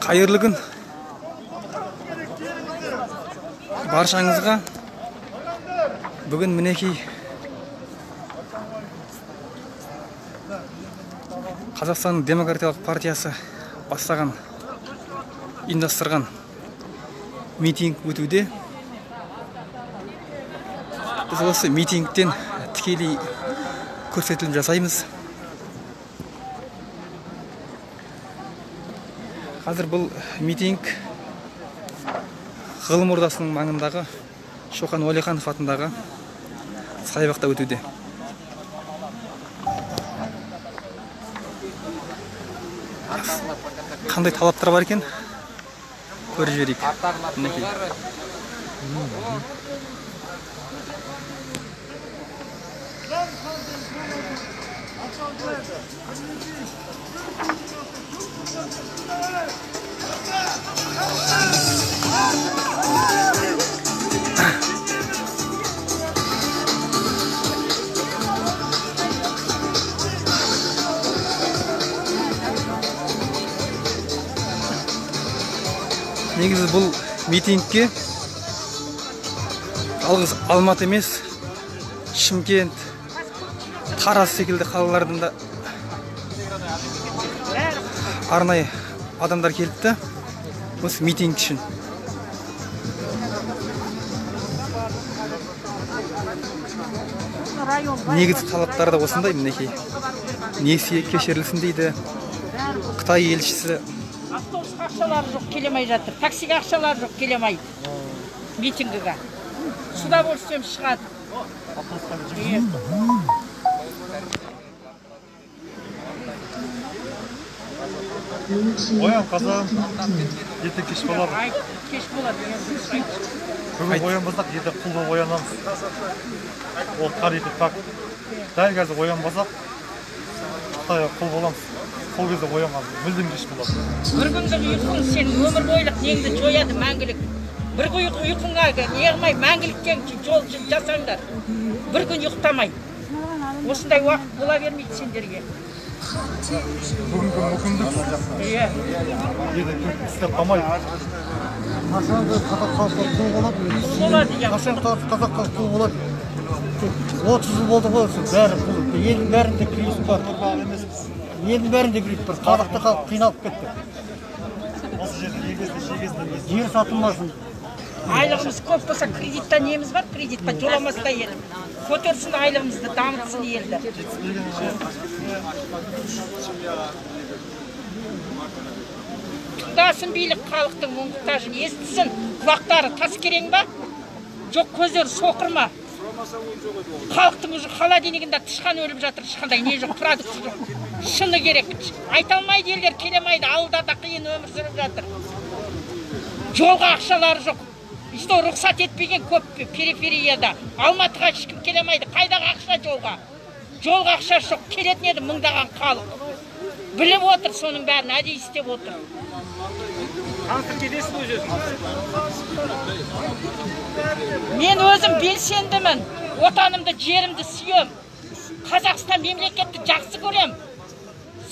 Қайырлы күн баршаңызға. Бүгін мінекей Қазақстанның Демократиялық партиясы бастаған, ұйымдастырған митинг өтуде. Біз осы митингтен тікелей көрсетілім жасаймыз. Қазір бұл митинг Ғылым ордасының маңындағы Шоқан Уәлиханов атындағы саябақта өтуде. Қандай талаптар бар екен? Көріп жіберейік. Мінекей. Негізі бұл митингке жалғыз Алматы емес, Шымкент, Тараз секілді қалалардан да арнайы адамдар келіпті осы митинг үшін. Негізгі талаптары да осындай, мінекей. Несие кешірілсін дейді. Қытай елшісі. Автобусқа ақшалары жоқ, келемей жатыр. Таксиге ақшалары жоқ, келемей. Митингіге. С удовольствием шығады. Оян қазан, ертең кеш болады. Кеш болады. Бүгін оянбасақ, ертең құл болып оянамыз. Ол тарихи факт. Дәл қазір оянбасақ, Қытайға құл боламыз. Сол кезде оянған мүлдем кеш болады. Бір күндік ұйқың сенің өмір бойлық неңді жояды мәңгілік. Бір ұйқыңа не қылмай мәңгіліктен жол жасаңдар. Бір күн ұйықтамай. Осындай уақыт бола бермейді сендерге. Бүгінгі мүмкіндік. Иә. Ертең істеп қалмай. Қашан қазақ халқы құл болады? Құл болады, иә. Қашан қазақ халқы құл болады? 30 жыл болды ғой, бәрі құл. Елдің бәрінде кризис бар. Елдің бәрінде кризис бар. Қазақта халық қиналып кетті. Осы жерде егесінде, шегесінде жер сатылмасын. Айлығымыз көп болса кредитта неміз бар, кредитқа жоламастай едік. Көтерсін айлығымызды, дамытсын елді. Тыңдасын билік халықтың мұң-мұқтажын, естісін. Құлақтары тас керең ба? Жоқ, көздері соқыр ма? Халықтың уже холодильнигінде тышқан өліп жатыр, ешқандай не жоқ, продукты жоқ. Шыны керек. Айта алмайды елдер, келе алмайды, ауылдарда қиын өмір сүріп жатыр. Жолға ақшалары жоқ. Что рұқсат етпеген көп периферияда. Алматыға ешкім келе алмайды. Қайдағы ақша жолға? Жолға ақша жоқ, келетін еді мыңдаған халық. Біліп отыр соның бәрін, әдейі істеп отыр. Таныстырып кетесіз бе өз-өзіңізді? Мен өзім белсендімін. Отанымды, жерімді сүйем. Қазақстан мемлекетті жақсы көрем.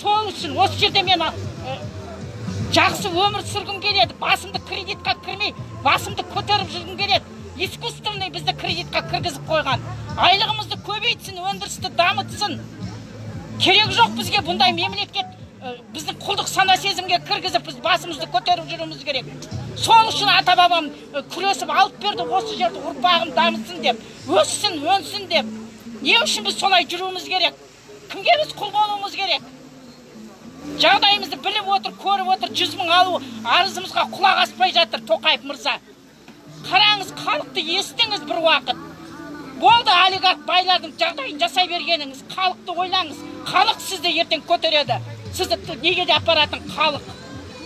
Сол үшін осы жерде мен жақсы өмір сүргім келеді. Басымды кредитқа кірмей, басымды көтеріп жүргім келеді. Искусственный бізді кредитқа кіргізіп қойған. Айлығымызды көбейтсін, өндірісті дамытсын. Керек жоқ бізге бұндай мемлекет, біздің құлдық сана сезімге кіргізіп, біз басымызды көтеріп жүруіміз керек. Сол үшін ата-бабам күресіп алып берді осы жерді, ұрпағым дамысын деп, өссін, өнсін деп. Не үшін біз солай жүруіміз керек? Кімге біз құл болуымыз керек? Жағдайымызды біліп отыр, көріп отыр, 100 мың алу арызымызға құлақ аспай жатыр Тоқаев мырза. Қараңыз, халықты естіңіз бір уақыт. Болды олигарх байлардың жағдайын жасай бергеніңіз, халықты ойлаңыз. Халық сізді ертең көтереді. Сізді неге де апаратын халық.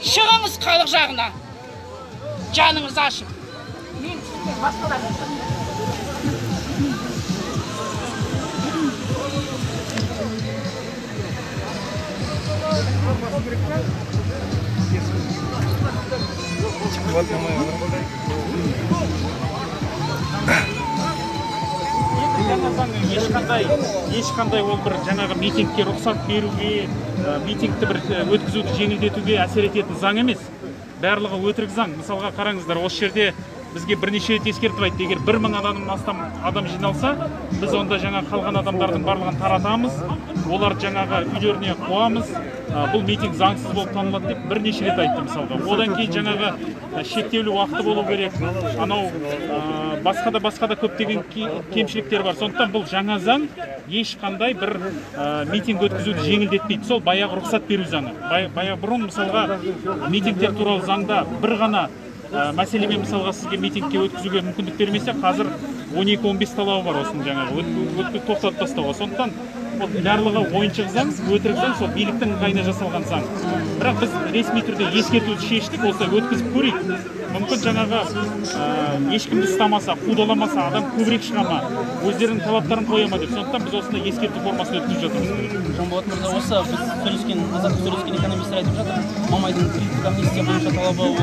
Шығыңыз халық жағына. Жаныңыз ашып. Мен сізге басқалар. заң ешқандай ол бір жаңағы митингке рұқсат беруге, митингті бір өткізуді жеңілдетуге әсер ететін заң емес. Барлығы өтірік заң. Мысалға қараңыздар, осы жерде бізге бірнеше рет ескертіп айтты, егер 1000 адамнан астам адам жиналса, біз онда жаңа қалған адамдардың барлығын таратамыз, олар жаңағы үйлеріне қуамыз, бұл митинг заңсыз болып танылады деп бірнеше рет айтты мысалға. Одан кейін жаңағы шектеулі уақыты болу керек, анау басқа да көптеген кемшіліктер бар. Сондықтан бұл жаңа заң ешқандай бір митинг өткізуді жеңілдетпейді. Сол баяғы рұқсат беру заңы. Баяғы бұрын мысалға митингтер туралы заңда бір ғана мәселемен мысалға сізге митингке өткізуге мүмкіндік бермесе, қазір 12-15 талабы бар осының жаңағы тоқтатып тастауға. Сондықтан ол барлығы ойыншық заң, өтірік заң, сол биліктің ыңғайына жасалған заң. Бірақ біз ресми түрде ескертуді шештік, осылай өткізіп көрейік. Мүмкін жаңағы ешкімді ұстамаса, қудаламаса, адам көбірек шыға ма, өздерінің талаптарын қоя ма деп. Сондықтан біз осындай ескерту формасын өткізіп жатырмыз. Жанболат мырза, осы біз сөйлескен, азаттық сөйлескен экономистер айтып жатыр, Мамайдың кредиттік амнистия бойынша талабы ол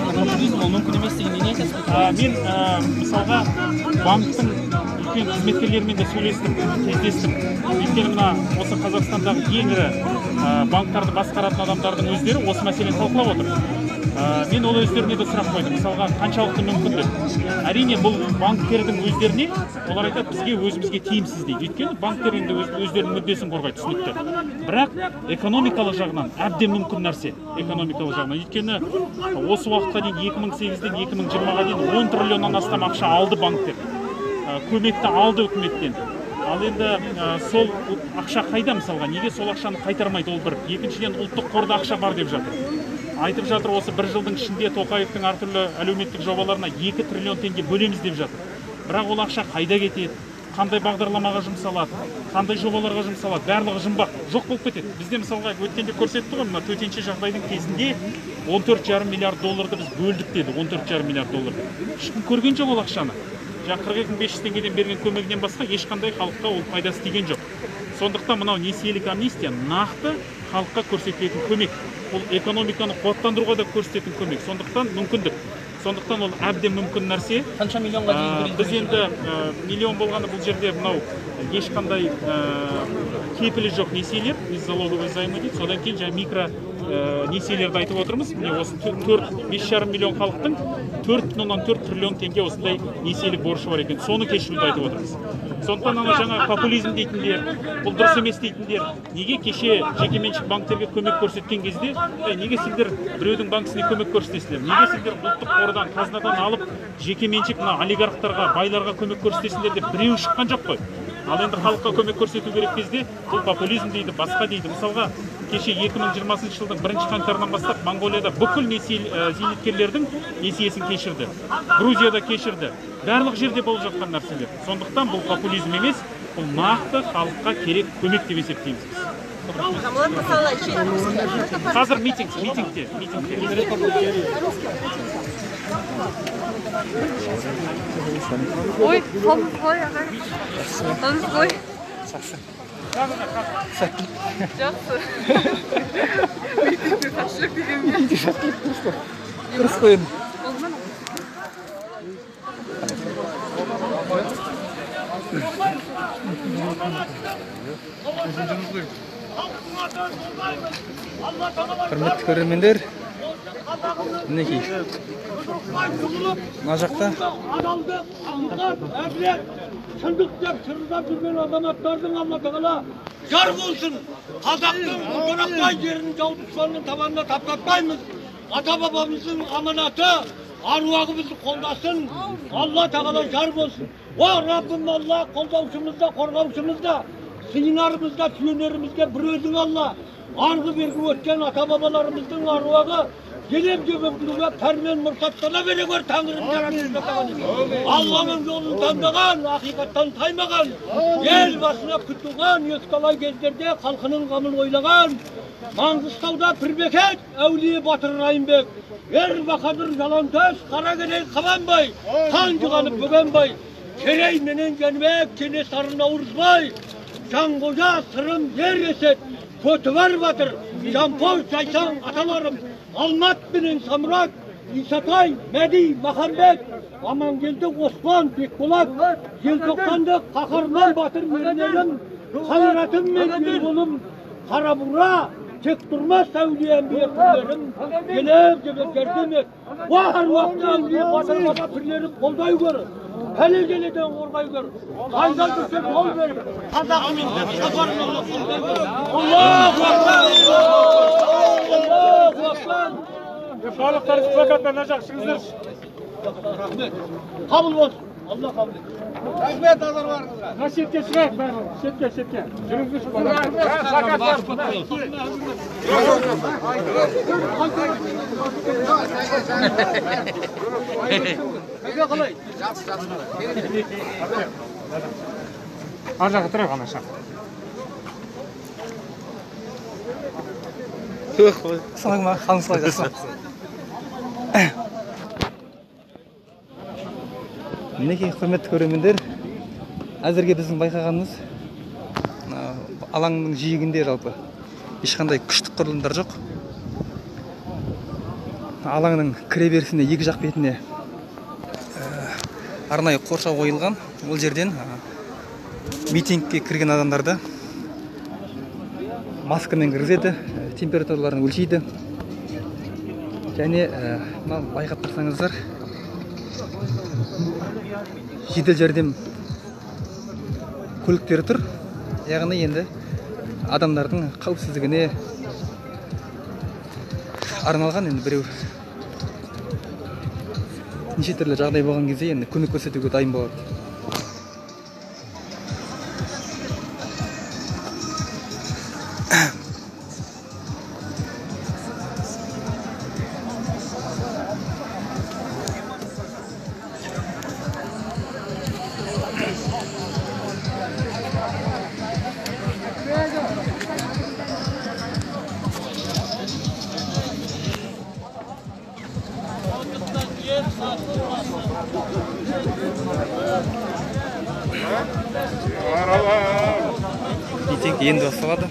популизм, ол мүмкін емес деген не айтасыз? Мен мысалға банктің үлкен қызметкерлерімен де сөйлестім, кездестім. Өйткені мына осы Қазақстандағы ең ірі банктарды басқаратын адамдардың өздері осы мәселені талқылап отыр. Мен ол өздеріне де сұрақ қойдым, мысалға қаншалықты мүмкін деп. Әрине бұл банктердің өздеріне, олар айтады, бізге өзімізге тиімсіз дейді. Өйткені банктер енді өздерінің мүддесін қорғайды, түсінікті. Бірақ экономикалық жағынан әбден мүмкін нәрсе, экономикалық жағынан. Өйткені осы уақытқа дейін 2008-ден 2020-ға дейін 10 триллионнан астам ақша алды банктер. Көмекті алды үкіметтен. Ал енді сол ақша қайда мысалға? Неге сол ақшаны қайтармайды ол бір? Екіншіден, ұлттық қорда ақша бар деп жатыр. Айтып жатыр, осы бір жылдың ішінде Тоқаевтың әртүрлі әлеуметтік жобаларына 2 триллион теңге бөлеміз деп жатыр. Бірақ ол ақша қайда кетеді, қандай бағдарламаға жұмсалады, қандай жобаларға жұмсалады, барлығы жұмбақ, жоқ болып кетеді. Бізде мысалға өткенде көрсетті ғой, мына төтенше жағдайдың кезінде 14,5 миллиард долларды біз бөлдік деді, 14,5 миллиард долларды. Ешкім көрген жоқ ол ақшаны. Жаңа 42 500 теңгеден берген көмегінен басқа ешқандай халыққа ол пайдасы тиген жоқ. Сондықтан мынау несиелік амнистия нақты халыққа көрсетілетін көмек. Ол экономиканы қуаттандыруға да көрсететін көмек. Сондықтан мүмкіндік. Сондықтан ол әбден мүмкін нәрсе. Қанша миллионға дейін? Біз енді миллион болғаны бұл жерде мынау ешқандай кепілі жоқ несиелер, беззалоговый займы дейді. Содан кейін жаңа микро несиелерді айтып отырмыз. Міне осы 5,5 миллион халықтың 4,4 триллион теңге осындай несиелік борышы бар екен. Соны кешіруді айтып отырмыз. Сондықтан ана жаңа популизм дейтіндер, бұл дұрыс емес дейтіндер, неге кеше жекеменшік банктерге көмек көрсеткен кезде, неге сендер біреудің банкісіне көмек көрсетесіңдер, неге сендер ұлттық қордан, қазынадан алып жекеменшік мына олигархтарға, байларға көмек көрсетесіңдер деп біреу шыққан жоқ қой. Ал енді халыққа көмек көрсету керек кезде бұл популизм дейді, басқа дейді. Мысалға кеше 2020 жылдың 1 қаңтарынан бастап Моңғолияда бүкіл зейнеткерлердің несиесін кешірді. Грузияда кешірді. Барлық жерде болып жатқан нәрселер. Сондықтан бұл популизм емес, бұл нақты халыққа керек көмек деп есептейміз біз. Қазір митингте. Ой, қалыңыз қалай, ағай? Қалыңыз қалай? Жақсы. Сәттілік. Жақсы. Митингте сәттілік дегенге. Митингте сәттілік дұрыс қой. Дұрыс қой енді. Құрметті көрермендер, мінекей мына жақта әділет, шындық деп шырылдап жүрген азаматтардың Алла тағала жар болсын. Қазақтың ұлтарақпай жерін жау дұшпанның табанына таптатпаймыз. Ата бабамыздың аманаты, аруағы бізді қолдасын. Алла тағала жар болсын. О Раббым Алла, қолдаушымыз да, қорғаушымыз да, сыйынарымыз да, сүйенеріміз де бір өзің Алла. Арғы бергі өткен ата бабаларымыздың аруағы Gelem gibi пәрмен мұрсаттана бере көр Тәңірім жаратқан. Алланың жолын таңдаған, ақиқаттан таймаған, ел басына күтілген екіталай кездерде халқының қамын ойлаған, Маңғыстауда Пірбекет, әулие батыр Райымбек, Ер Бақадыр Жалаңтөс, Қаракерей Қабанбай, Қанжығалы Бөгенбай, Керей менен Жәнібек, Кенесары Наурызбай, Жанқожа Сырым Ер Есет, Көтібар батыр, Жампоз Жайсаң аталарым, Алмат менен Самұрат, Исатай, Мәди, Махамбет, Амангелді, Оспан, Бекболат, Желтоқсанды қаһарман батыр мерген, қайратым мен Ерболым, Қарабура, тек тұрмас әулие әмбие пірлерім, келіп жебеп жәрдем ет. Уа әруақты әулие батыр баба пірлерім қолдай көр, пәле желеден қорғай көр, қайдан түссе жол беріп, қазағымызды сапарына қолдай көр. Аллаху акбар! Аллаху акбар! Барлықтарыңыз плакаттар мына жаққа шығыңыздаршы. Рахмет. Қабыл болсын. Алла қабыл етсін. Рахмет назарларыңызға. Мына шетке шығайық барлығы. Шетке, шетке. Жүріңіздерші. Плакаттар. Қалай? Жақсы, жақсы. Ар жаққа тұрайық ана жақ. Саламатсыз ба? Қалыңыз қалай, жақсы ма? Мінекей, құрметті көрермендер, әзірге біздің байқағанымыз алаңның жиегінде жалпы ешқандай күштік құрылымдар жоқ. Алаңның кіре берісінде екі жақ бетіне арнайы қоршау қойылған. Ол жерден митингке кірген адамдарды маскамен кіргізеді, температураларын өлшейді. Және мына байқап тұрсаңыздар, жедел жәрдем көліктері тұр. Яғни енді адамдардың қауіпсіздігіне арналған, енді біреу неше түрлі жағдай болған кезде енді көмек көрсетуге дайын болады. Митинг енді басталады.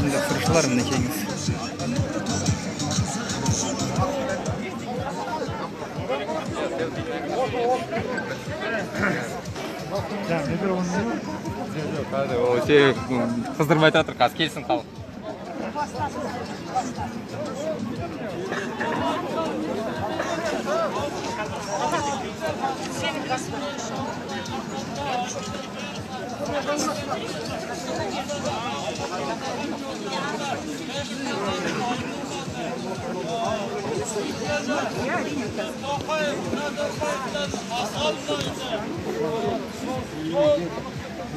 Ұйымдастырушылар мінекейіңіз. Қыздырмай жатыр, қазір келсін халық.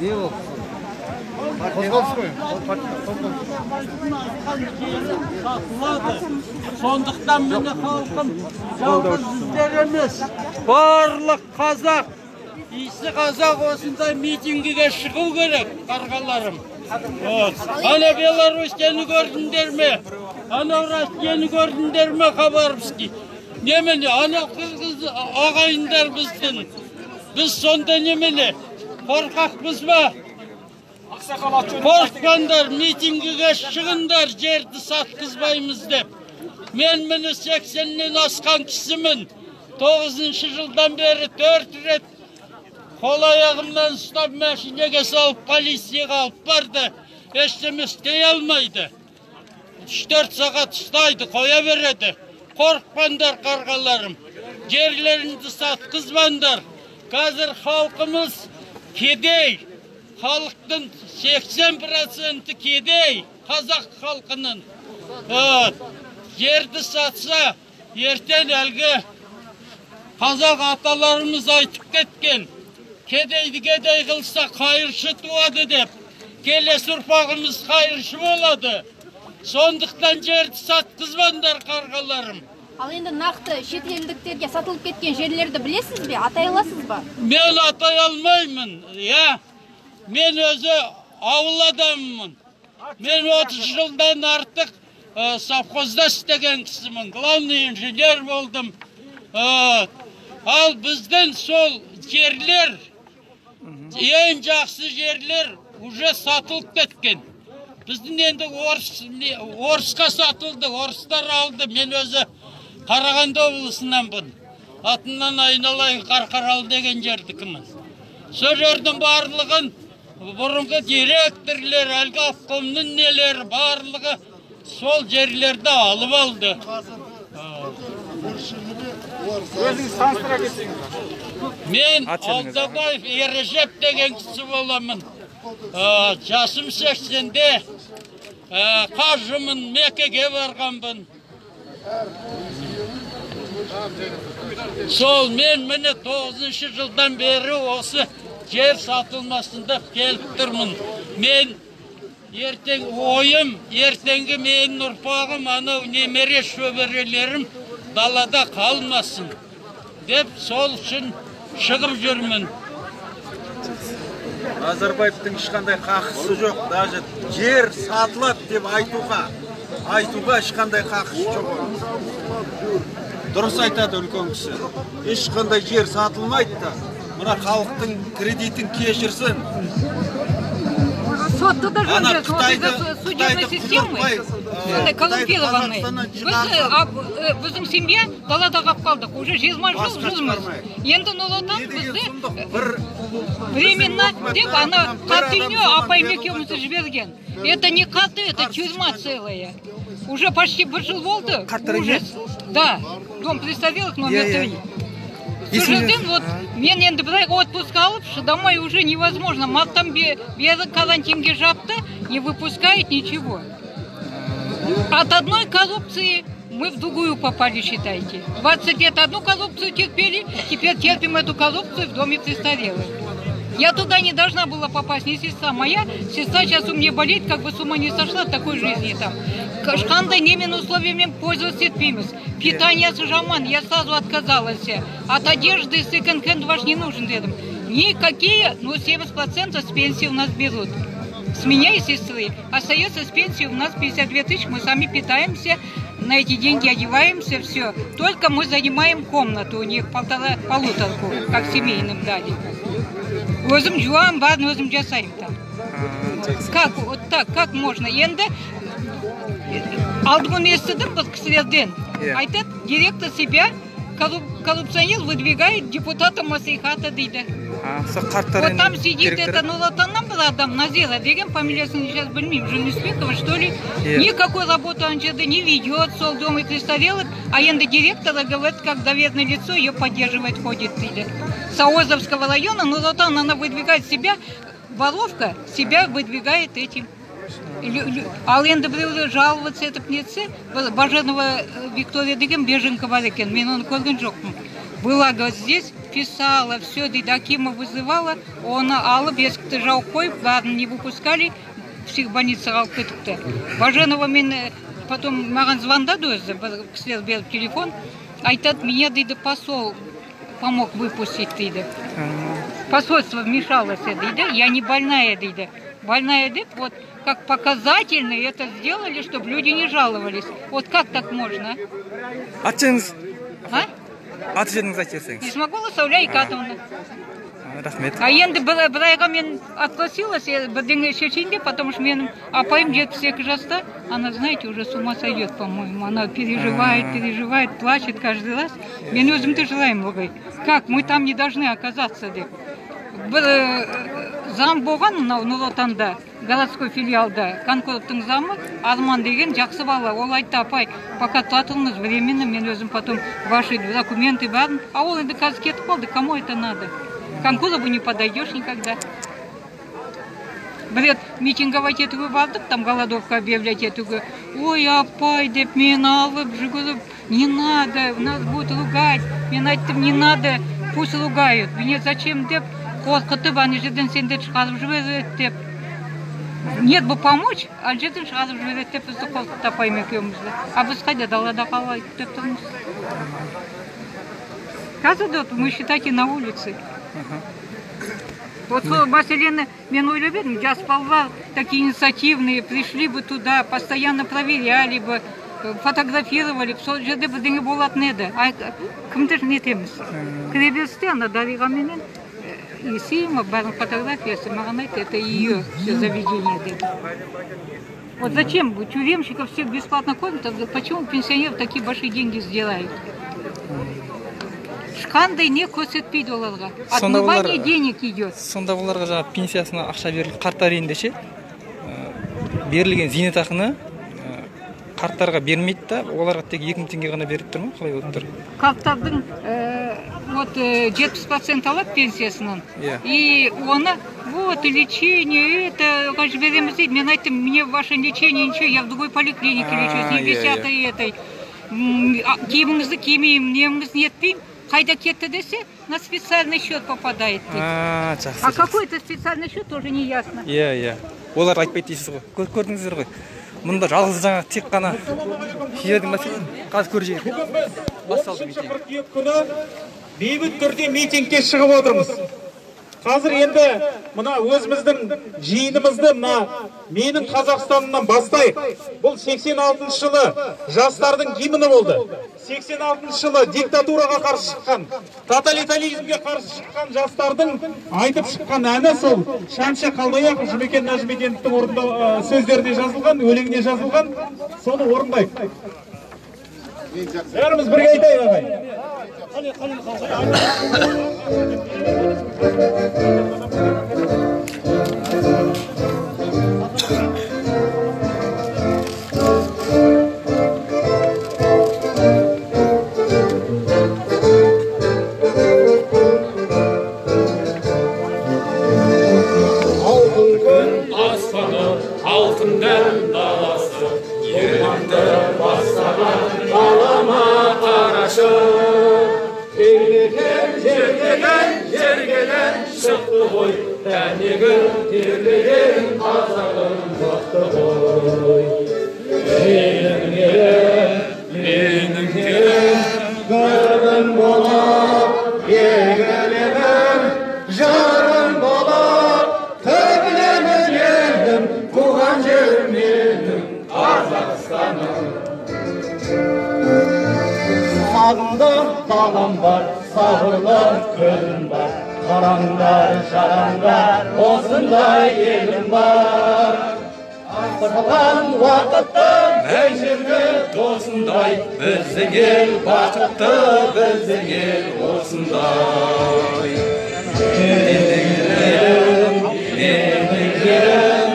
Не ол? Қозғалыс қой. Сондықтан міне халқым жалғыз сіздер емес, барлық қазақ, иісі қазақ осындай митингіге шығу керек, қарғаларым. Ана Беларусьтені көрдіңдер ме? Анау Россияны көрдіңдер ме, Хабаровский? Немене, анау қырғыз ағайындар біздің. Біз сонда немене, қорқақпыз ба? Қорықпаңдар, митингіге шығыңдар, жерді сатқызбаймыз деп. Мен міне 80-нен асқан кісімін. 9-шы жылдан бері 4 рет қол аяғымнан ұстап машинеге салып полицияға алып барды. Ештеме істей алмайды. 3-4 сағат ұстайды, қоя береді. Қорықпаңдар, қарғаларым. Жерлеріңді сатқызбаңдар. Қазір халқымыз кедей. Халықтың 80% кедей, қазақ халқының. Жерді сатса, ертең әлгі қазақ аталарымыз айтып кеткен, кедейді кедей қылса қайыршы туады деп, келесі ұрпағымыз қайыршы болады. Сондықтан жерді сатқызбаңдар, қарғаларым. Ал енді нақты шетелдіктерге сатылып кеткен жерлерді білесіз бе, атай аласыз ба? Мен атай алмаймын, иә. Мен өзі ауыл адамымын. Мен 30 жылдан артық Совхозда істеген кісімін, главный инженер болдым. Ал біздің сол жерлер, ең жақсы жерлер уже сатылып кеткен. Біздің енді орысқа сатылды, орыстар алды. Мен өзі Қарағанды облысынанмын. Атынан айналайын, Қарқаралы деген жердікімін. Сол жердің барлығын бұрынғы директорлер, әлгі обкомның нелері, барлығы сол жерлерді алып алды. Өзіңіз таныстыра кетсеңіз. Мен Алдабаев Ережеп деген кісі боламын. Жасым 80-де, қажымын, Меккеге барғанмын. Сол мен міне 9-жылдан бері осы жер сатылмасын деп келіп тұрмын. Мен ертең ойым, ертеңгі менің ұрпағым, анау немере шөберелерім далада қалмасын деп сол үшін шығып жүрмін. Назарбаевтың ешқандай қақысы жоқ, даже жер сатылады деп айтуға ешқандай қақысы жоқ. Дұрыс айтады үлкен кісі. Ешқандай жер сатылмайды да. Мына халықтың кредитін кешірсін. Сотты да жөнде, судебной системы сондай коррумпированный. Біздің семья далада қалып қалдық. Уже 20 жыл жүрміз. Енді Нұр Отан бізді временно деп ана қарт үйіне апайым екеумізді жіберген. Это не қарты, это тюрьма целая. Уже почти бір жыл болды. Ужас. Да, дом престарелых номер 3. Сол жерден вот мен енді бір ай отпуск алып, шыдамай уже невозможно. Марттан бері карантинге жапты, не выпускает ничего. От одной коррупции мы в другую попали, считайте. 20 лет одну коррупцию терпели, теперь терпим эту коррупцию в доме престарелых. Я туда не должна была попасть, не сестра моя. Сестра сейчас у меня болит, как бы с ума не сошла от такой жизни там. Қандай немен условиями пользоваться етпейміз. Питание жаман, я сразу отказалась. От одежды секонд-хенд ваш не нужен дедім. Никакие, ну 70% с пенсии у нас берут. С меня и сестры. Остается с пенсии у нас 52 тысячи, мы сами питаемся, на эти деньги одеваемся, все. Только мы занимаем комнату у них, полуторку, как семейным дали. Өзім жуам, бәрін өзім жасаймын там. Как, вот так, как можно? Енді алдыңғы естідім бұл кісілерден. Айтады, директор себя, коррупционер, выдвигает депутата маслихата дейді. Вот там сидит это Нұр Отаннан бір адам, Назира деген, фамилиясын сейчас білмеймін, Жүнісбекова, что ли. Никакой работы он жерде не ведет, сол доме престарелых, а енді директора, говорит, как доверенное лицо ее поддерживает, ходит дейді. С Ауэзовского района Нұр Отан, она выдвигает себя, воровка себя выдвигает этим. Ал енді біреулер жаловаться етіп нетсе, Баженова Виктория деген беженка бар екен, мен оны көрген жоқпын. Была, говорит, здесь, писала, все, дейді, акима вызывала, оны алып, есікті жауып қойып, бәрін не выпускали, психбольницаға алып кетіпті. Баженова мен потом маған звондады өзі, бір кісілер беріп телефон, айтады, меня, дейді, посол помог выпустить, дейді. Посольство вмешалось, дейді, я не больная, дейді. Больная деп, вот как показательно это сделали, чтобы люди не жаловались. Вот как так можно? Аты жөніңіз? А? Аты жөніңізді айтып жіберсеңіз. Исмагулова Сауля Икатовна. Рахмет. А енді бір айға мен отпросилась, бірдеңе шешейін деп, потому что менің апайым 72 жаста, она, знаете, уже с ума сойдет, по-моему. Она переживает, переживает, плачет каждый раз. Мен өзім де жылаймын ылғи. Как? Мы там не должны оказаться деп. Бір зам болған мынау Нұр Отанда, городской филиалда, Конкордтың замы, Арман деген жақсы бала. Ол айтты, апай, пока тұра тұрыңыз временно, мен өзім потом ваши документы бәрін. А ол енді қазір кетіп қалды, кому это надо? К Конкурову не подойдешь никогда. Бір рет митинговать етуге бардық, там голодовка объявлять етуге. Ой, апай, деп мен алып жүгіріп, не надо, нас будут ругать. Мен айттым, не надо, пусть ругают. Мне зачем деп қорқытып, ана жерден сендерді шығарып жібереді деп. Нет бы помочь, ана жерден шығарып жібереді деп бізді қорқытты апайым екеумізді. А біз қайда, далада қалайық деп тұрмыз. Қазір вот мы, считайте, на улице. Вот сол мәселені мен ойлап едім, жас балалар такие инициативные, пришли бы туда, постоянно проверяли бы, фотографировали, сол жерде бірдеңе болатын еді. Кімді нетеміз? Кіреберісте ана Дариғаменен Есимова, бәрінің фотографиясы, маған айтты, это ее все заведение деді. Вот зачем тюремщиков всех бесплатно кормят, а почему пенсионеров такие большие деньги сдирают? Ешқандай не көрсетпейді оларға. Отмывание денег идет. Сонда оларға жаңа пенсиясына ақша беріліп, қарттар үйінде ше, берілген зейнетақыны қарттарға бермейді да, оларға тек 2000 теңге ғана беріп тұр ма, қалай болып тұр? Қарттардың вот 70% алады пенсиясынан. И оны вот лечение, это жібереміз дейді. Мен айттым, мне ваше лечение ничего, я в другой поликлинике лечусь, не десятой этой. Киіміңізді кимеймін, неміңізді нетпеймін. Қайда кетті десе, на специальный счет попадает дейді. Жақсы. А какой это специальный счет, тоже не ясно. Иә, иә. Олар айтпайды дейсіз ғой. Көрдіңіздер ғой. Мұнда жалғыз жаңа тек қана жердің мәселесі қазір көріп Бүгін біз 13 қыркүйек күні бейбіт түрде митингке шығып отырмыз. Қазір енді мына өзіміздің жиынымызды мына менің Қазақстанымнан бастайық. Бұл 86 жылы жастардың гимні болды. 86 жылы диктатураға қарсы шыққан, тоталитаризмге қарсы шыққан жастардың айтып шыққан әні сол Шәмші Қалдаяқов, Жұмекен Нәжімеденовтің сөздеріне жазылған, өлеңіне жазылған, соны орындайық. Бәріміз бірге айтайық, ағай. Алтын күн аспаны, алтын дән даласы, елімді бастаған далама қарашы. Терлеген, жерлеген, жергелен шықты ғой, дәнегін терлеген қазағым мықты ғой. Менің елім, менің елім, гүлім болып егілемін, жарым болып тігілемін елім, туған жерім менің Қазақстаным. Сағындым далам бар, сабырлы көлім бар, қараңдар, жараңдар, осындай елім бар. Асырған уақытты мәңгі досындай, біздің ел бақытты, біздің ел осындай. Менің елім, менің елім,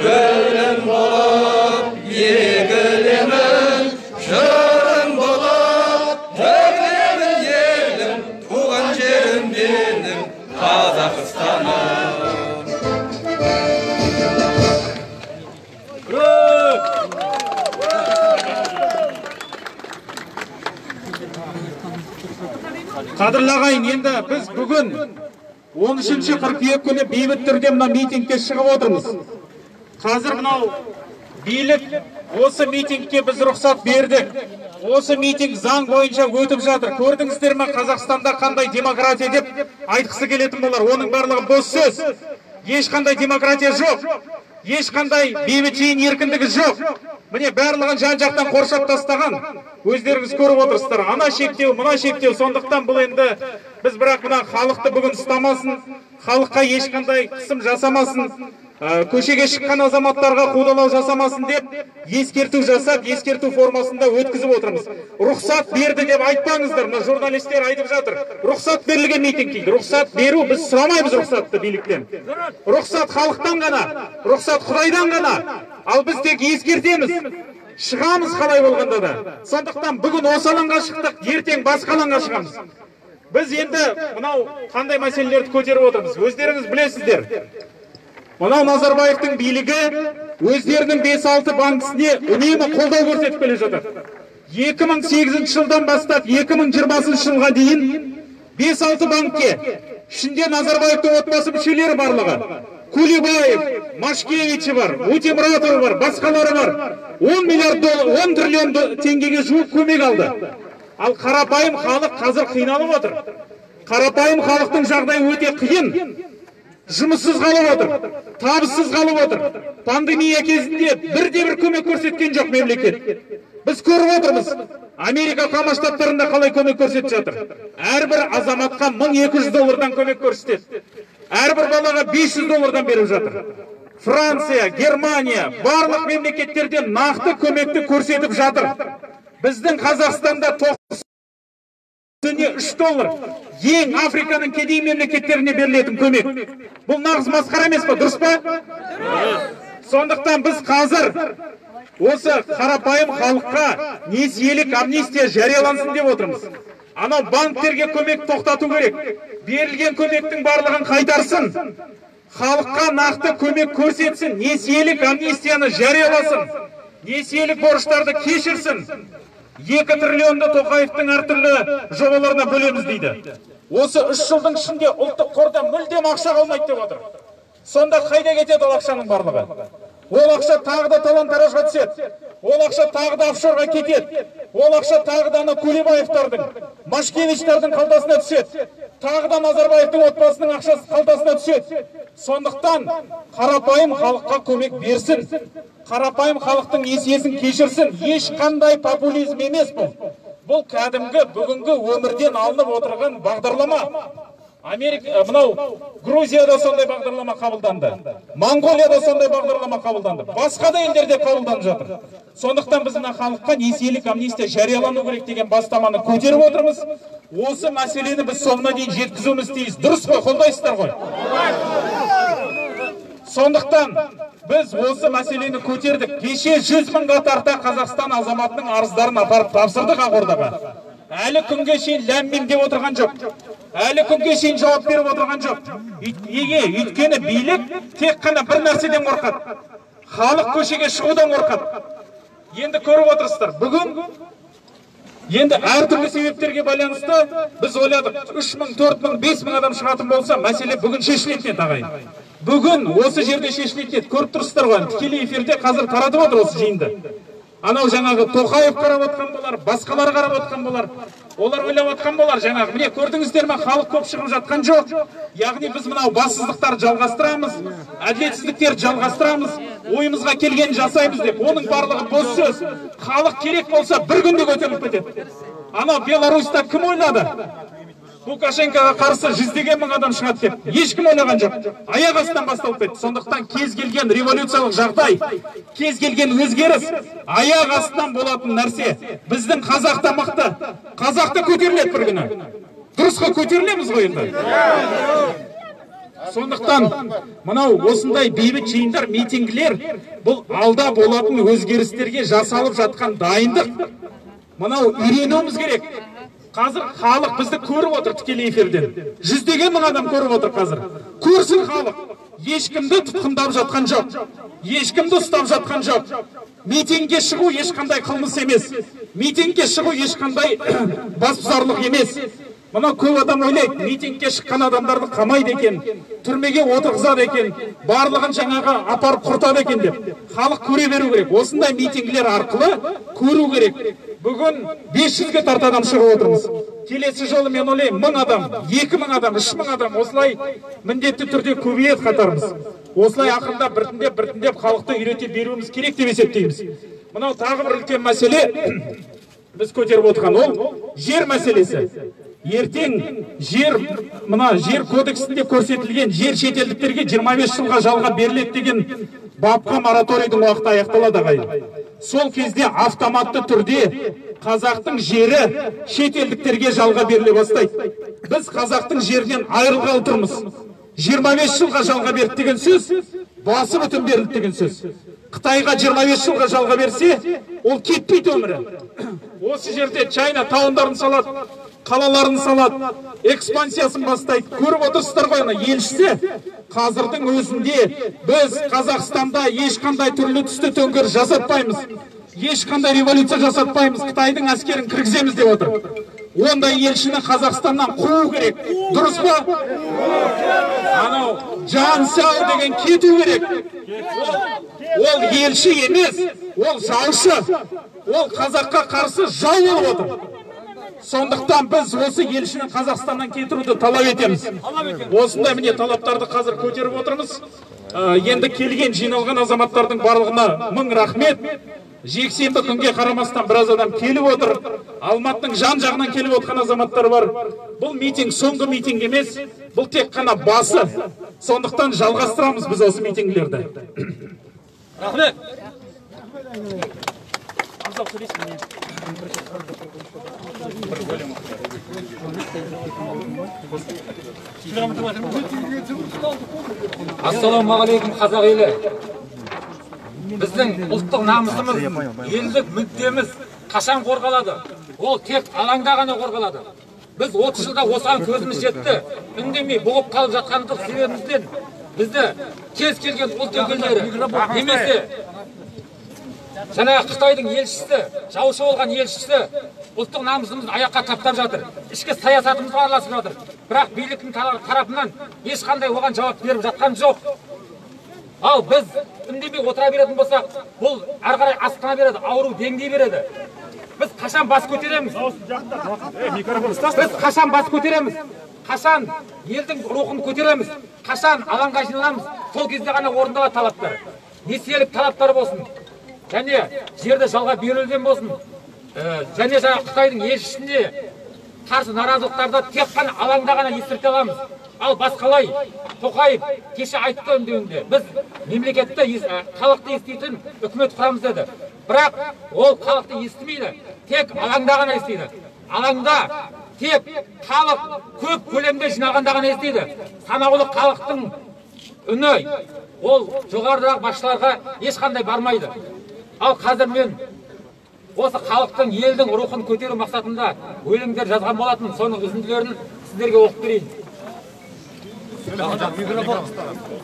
гүлім болып егілемін, жырым болып тігілемін елім, туған жерім менің Қазақстаным. Қадірлі ағайын, енді біз бүгін 13 қыркүйек күні бейбіт түрде мына митингке шығып отырмыз. Қазір мынау билік осы митингке біз рұқсат бердік. Осы митинг заң бойынша өтіп жатыр. Көрдіңіздер ме, Қазақстанда қандай демократия деп айтқысы келетін болар. Оның барлығы бос сөз. Ешқандай демократия жоқ. Ешқандай бейбіт жиын еркіндігі жоқ. Міне барлығын жан-жақтан қоршап тастаған. Өздеріңіз көріп отырсыздар. Ана шектеу, мына шектеу. Сондықтан бұл енді біз бірақ мына халықты бүгін ұстамасын, халыққа ешқандай қысым жасамасын, көшеге шыққан азаматтарға қудалау жасамасын деп ескерту жасап, ескерту формасында өткізіп отырмыз. Рұқсат берді деп айтпаңыздар, мына журналистер айтып жатыр. Рұқсат берілген митинг дейді. Рұқсат беру, біз сұрамаймыз рұқсатты биліктен. Рұқсат халықтан ғана, рұқсат Құдайдан ғана. Ал біз тек ескертеміз. Шығамыз қалай болғанда да. Сондықтан бүгін осы алаңға шықтық, ертең басқа алаңға шығамыз. Біз енді мынау қандай мәселелерді көтеріп отырмыз, өздеріңіз білесіздер. Мынау Назарбаевтың билігі өздерінің 5-6 банкісіне үнемі қолдау көрсетіп келе жатыр. 2008 жылдан бастап 2020 жылға дейін 5-6 банкке, ішінде Назарбаевтың отбасы мүшелері барлығы, Кулибаев, Машкевичі бар, Утемуратов бар, басқалары бар, 10 миллиард доллар, 10 триллион теңгеге жуық көмек алды. Ал қарапайым халық қазір қиналып отыр. Қарапайым халықтың жағдайы өте қиын. Жұмыссыз қалып отыр, табыссыз қалып отыр. Пандемия кезінде бірде-бір көмек көрсеткен жоқ мемлекет. Біз көріп отырмыз, Америка Құрама Штаттарында қалай көмек көрсетіп жатыр. Әрбір азаматқа 1200 доллардан көмек көрсетеді. Әрбір балаға 500 доллардан беріп жатыр. Франция, Германия, барлық мемлекеттерде нақты көмекті көрсетіп жатыр. Біздің Қазақстанда 93 доллар ең Африканың кедей мемлекеттеріне берілетін көмек. Бұл нағыз масқара емес па, дұрыс па? Сондықтан біз қазір осы қарапайым халыққа несиелік амнистия жариялансын деп отырмыз. Анау банктерге көмек тоқтату керек. Берілген көмектің барлығын қайтарсын. Халыққа нақты көмек көрсетсін, несиелік амнистияны жарияласын. Несиелік борыштарды кешірсін. 2 триллионды Тоқаевтың әртүрлі жобаларына бөлеміз дейді. Осы 3 жылдың ішінде ұлттық қорда мүлдем ақша қалмайды деп отыр. Сонда қайда кетеді ол ақшаның барлығы? Ол ақша тағы да талан-таражға түседі. Ол ақша тағы да офшорға кетеді. Ол ақша тағы да ана Кулебаевтардың, Машкевичтардың қалтасына түседі. Тағы да Назарбаевтың отбасының ақшасы қалтасына түседі. Сондықтан қарапайым халыққа көмек берсін. Қарапайым халықтың несиесін кешірсін. Ешқандай популизм емес бұл. Бұл кәдімгі бүгінгі өмірден алынып отырған бағдарлама. Америка, мынау Грузияда сондай бағдарлама қабылданды. Моңғолияда сондай бағдарлама қабылданды. Басқа да елдерде қабылданып жатыр. Сондықтан біз мына халыққа несиелік амнистия жариялану керек деген бастаманы көтеріп отырмыз. Осы мәселені біз соңына дейін жеткізуіміз тиіс. Дұрыс қой, қолдайсыздар ғой. Сондықтан біз осы мәселені көтердік. Кеше 100 мыңға тарта Қазақстан азаматының арыздарын апарып тапсырдық Ақордаға. Әлі күнге шейін ләм-мим деп отырған жоқ. Әлі күнге шейін жауап беріп отырған жоқ. Неге? Өйткені билік тек қана бір нәрседен қорқады. Халық көшеге шығудан қорқады. Енді көріп отырсыздар. Бүгін енді әртүрлі себептерге байланысты біз ойладық, 3 мың, 4 мың, 5 мың адам шығатын болса, мәселе бүгін шешілетін еді, ағайын. Бүгін осы жерде шешілетін еді. Көріп тұрсыздар ғой, тікелей эфирде қазір таратып отыр осы жиынды. Анау жаңағы Тоқаев қарап отқан болар, басқалар қарап отқан болар. Олар ойлап отқан болар жаңағы. Міне көрдіңіздер ме, халық көп шығып жатқан жоқ. Яғни біз мынау бассыздықтарды жалғастырамыз, әділетсіздіктерді жалғастырамыз, ойымызға келгенін жасаймыз деп. Оның барлығы бос сөз. Халық керек болса бір күнде көтеріліп кетеді. Анау Беларусьта кім ойлады? Лукашенкоға қарсы жүздеген мың адам шығады деп ешкім ойлаған жоқ. Аяқ астынан басталып кетті. Сондықтан кез келген революциялық жағдай, кез келген өзгеріс аяқ астынан болатын нәрсе. Біздің қазақ та мықты. Қазақ та көтеріледі бір күні. Дұрыс қой, көтерілеміз ғой енді. Сондықтан мынау осындай бейбіт жиындар, митингілер бұл алда болатын өзгерістерге жасалып жатқан дайындық. Мынау үйренуіміз керек. Қазір халық бізді көріп отыр тікелей эфирден. Жүздеген мың адам көріп отыр қазір. Көрсін халық. Ешкімді тұтқындап жатқан жоқ. Ешкімді ұстап жатқан жоқ. Митингке шығу ешқандай қылмыс емес. Митингке шығу ешқандай басбұзарлық емес. Мынау көп адам ойлайды, митингке шыққан адамдарды қамайды екен, түрмеге отырғызады екен, барлығын жаңағы апарып құртады екен деп. Халық көре беру керек. Осындай митингілер арқылы көру керек. Бүгін 500-ге тарта адам шығып отырмыз. Келесі жолы мен ойлаймын, 1000 адам, 2000 адам, 3000 адам осылай міндетті түрде көбейеді қатарымыз. Осылай ақырында біртіндеп халықты үйрете беруіміз керек деп есептейміз. Мынау тағы бір үлкен мәселе біз көтеріп отырған, ол жер мәселесі. Ертең жер, мына жер кодексінде көрсетілген жер шетелдіктерге 25 жылға жалға беріледі деген бапқа мораторийдің уақыты аяқталады, ағайын. Сол кезде автоматты түрде қазақтың жері шетелдіктерге жалға беріле бастайды. Біз қазақтың жерінен айырылғалы тұрмыз. 25 жылға жалға берді деген сөз, басы бүтін берілді деген сөз. Қытайға 25 жылға жалға берсе, ол кетпейді өмірі. Осы жерде Чайна таундарын салады, қалаларын салады, экспансиясын бастайды. Көріп отырсыздар ғой, ана елшісі қазірдің өзінде біз Қазақстанда ешқандай түрлі түсті төңкеріс жасатпаймыз, ешқандай революция жасатпаймыз, Қытайдың әскерін кіргіземіз деп отыр. Ондай елшіні Қазақстаннан қуу керек. Дұрыс па? Анау Жан Сяо деген кету керек. Ол елші емес, ол жаушы. Ол қазаққа қарсы жау болып отыр. Сондықтан біз осы елшіні Қазақстаннан кетіруді талап етеміз. Осындай міне талаптарды қазір көтеріп отырмыз. Енді келген жиналған азаматтардың барлығына мың рахмет. Жексенбі күнге қарамастан біраз адам келіп отыр. Алматының жан-жағынан келіп отқан азаматтар бар. Бұл митинг соңғы митинг емес, бұл тек қана басы. Сондықтан жалғастырамыз біз осы митингілерді. Рахмет. Ассалаумағалейкум, қазақ елі. Біздің ұлттық намысымыз, елдік мүддеміз қашан қорғалады? Ол тек алаңда ғана қорғалады. Біз 30 жылда осыған көзіміз жетті. Үндемей бұғып қалып жатқандық себебімізден бізді кез келген ұлт өкілдері немесе жаңағы Қытайдың елшісі, жаушы болған елшісі ұлттық намысымызды аяққа таптап жатыр. Ішкі саясатымызға араласып жатыр. Бірақ биліктің тарапынан ешқандай оған жауап беріп жатқан жоқ. Ал біз үндемей отыра беретін болсақ, бұл әрі қарай асқына береді, ауру деңдей береді. Біз қашан бас көтереміз? Біз қашан бас көтереміз? Қашан елдің рухын көтереміз? Қашан алаңға жиналамыз? Сол кезде ғана орындалады талаптар. Несиелік талаптар болсын, және жерді жалға беруден болсын, және жаңа Қытайдың елшісіне қарсы наразылықтарды тек қана алаңда ғана естірте аламыз. Ал басқалай Тоқаев кеше айтты үндеуінде, біз мемлекетті, халықты еститін үкімет құрамыз деді. Бірақ ол халықты естімейді, тек алаңда ғана естиді. Алаңда тек халық көп көлемде жиналғанда ғана естиді. Санаулы халықтың үні ол жоғарыдағы басшыларға ешқандай бармайды. Ал қазір мен осы халықтың, елдің рухын көтеру мақсатында өлеңдер жазған болатын, соның үзінділерін сіздерге оқып берейін.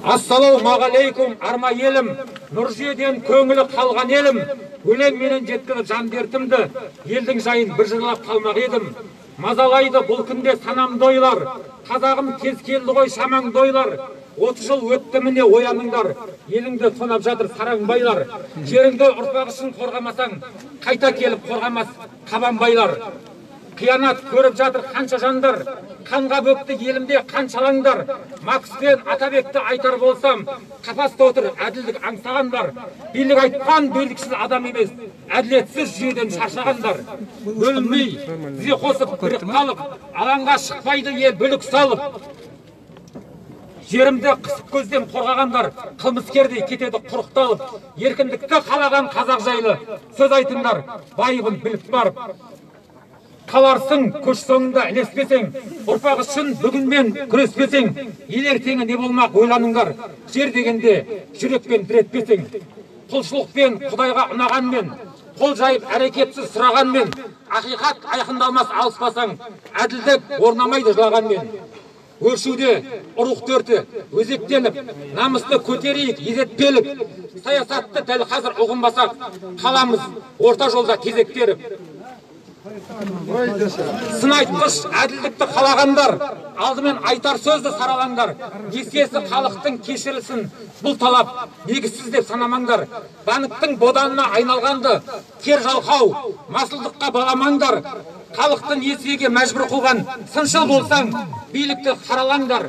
Ассалаумағалейкум, арма елім, Нұржүйеден көңілі қалған елім, өлең менен жеткізіп жан дертімді, елдің жайын бір жырлап қалмақ едім. Мазалайды бұл күнде санамды ойлар, қазағым кез келді ғой шамаңды ойлар. 30 жыл өтті міне ояныңдар, еліңді тонап жатыр сараң байлар. Жеріңді ұрпақ үшін қорғамасаң, қайта келіп қорғамас қабанбайлар. Қиянат көріп жатыр қанша жандар, қанға бөкті елімде қаншалаңдар. Макс пен Атабекті айтар болсам, қапаста отыр әділдік аңсағандар. Билік айтқан биліксіз адам емес, әділетсіз жүйеден шаршағандар. Бөлінбей, тізе қосып бірік қалып, алаңға шықпайды ел бүлік салып. Жерімді қысып көзден қорғағандар, қылмыскердей кетеді құрықталып. Еркіндікті қалаған қазақ жайлы сөз айтыңдар, байыбын біліп барып. Қаларсың көш соңында ілеспесең, ұрпақ үшін бүгінмен күреспесең, ел ертеңі не болмақ ойланыңдар, жер дегенде жүрекпен тіретпесең. Құлшылықпен Құдайға ұнағанмен, қол жайып әрекетсіз сұрағанмен, ақиқат айқындалмас алыспасаң, әділдік орнамайды жылағанмен. Өршуде ұрық төрті өзектеніп, намысты көтерейік езетпелік, саясатты дәл қазір ұғынбасақ, қаламыз орта жолда кезектеріп. Сын айтқыш әділдікті қалағандар, алдымен айтар сөзді саралаңдар, несиесі халықтың кешірілсін, бұл талап негізсіз деп санамаңдар. Банктің боданына айналғанды кер жалқау, масылдыққа баламаңдар. Халықты несиеге мәжбүр қылған сыншыл болсаң, билікті қаралаңдар.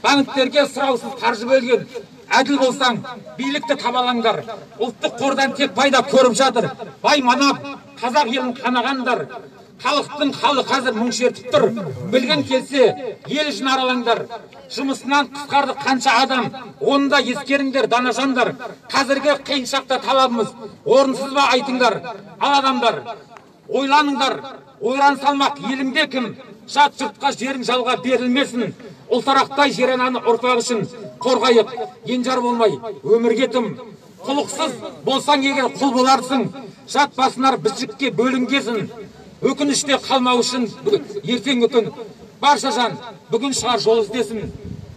Банктерге сұраусыз қаржы бөлген әділ болсаң, билікті табалаңдар. Ұлттық қордан тек пайда көріп жатыр, бай манап қазақ елін қанағандар. Халықтың халы қазір мұң шертіп тұр, білген келсе ел ішін аралаңдар. Жұмысынан қысқарды қанша адам, оны да ескеріңдер дана жандар. Қазіргі қиын шақта талабымыз орынсыз ба айтыңдар. Ал адамдар, ойланыңдар, ойран салмақ еліңде кім? Жат жұртқа жерің жалға берілмесін. Ұлтарақтай жер ананы ұрпақ үшін қорғайық, енжар болмай өмірге тым. Құлықсыз болсаң егер құл боларсың, жат басынар бізжікке бөлінгесін. Өкініште қалмау үшін ертеңгі күн барша жан бүгін шығар жол іздесін.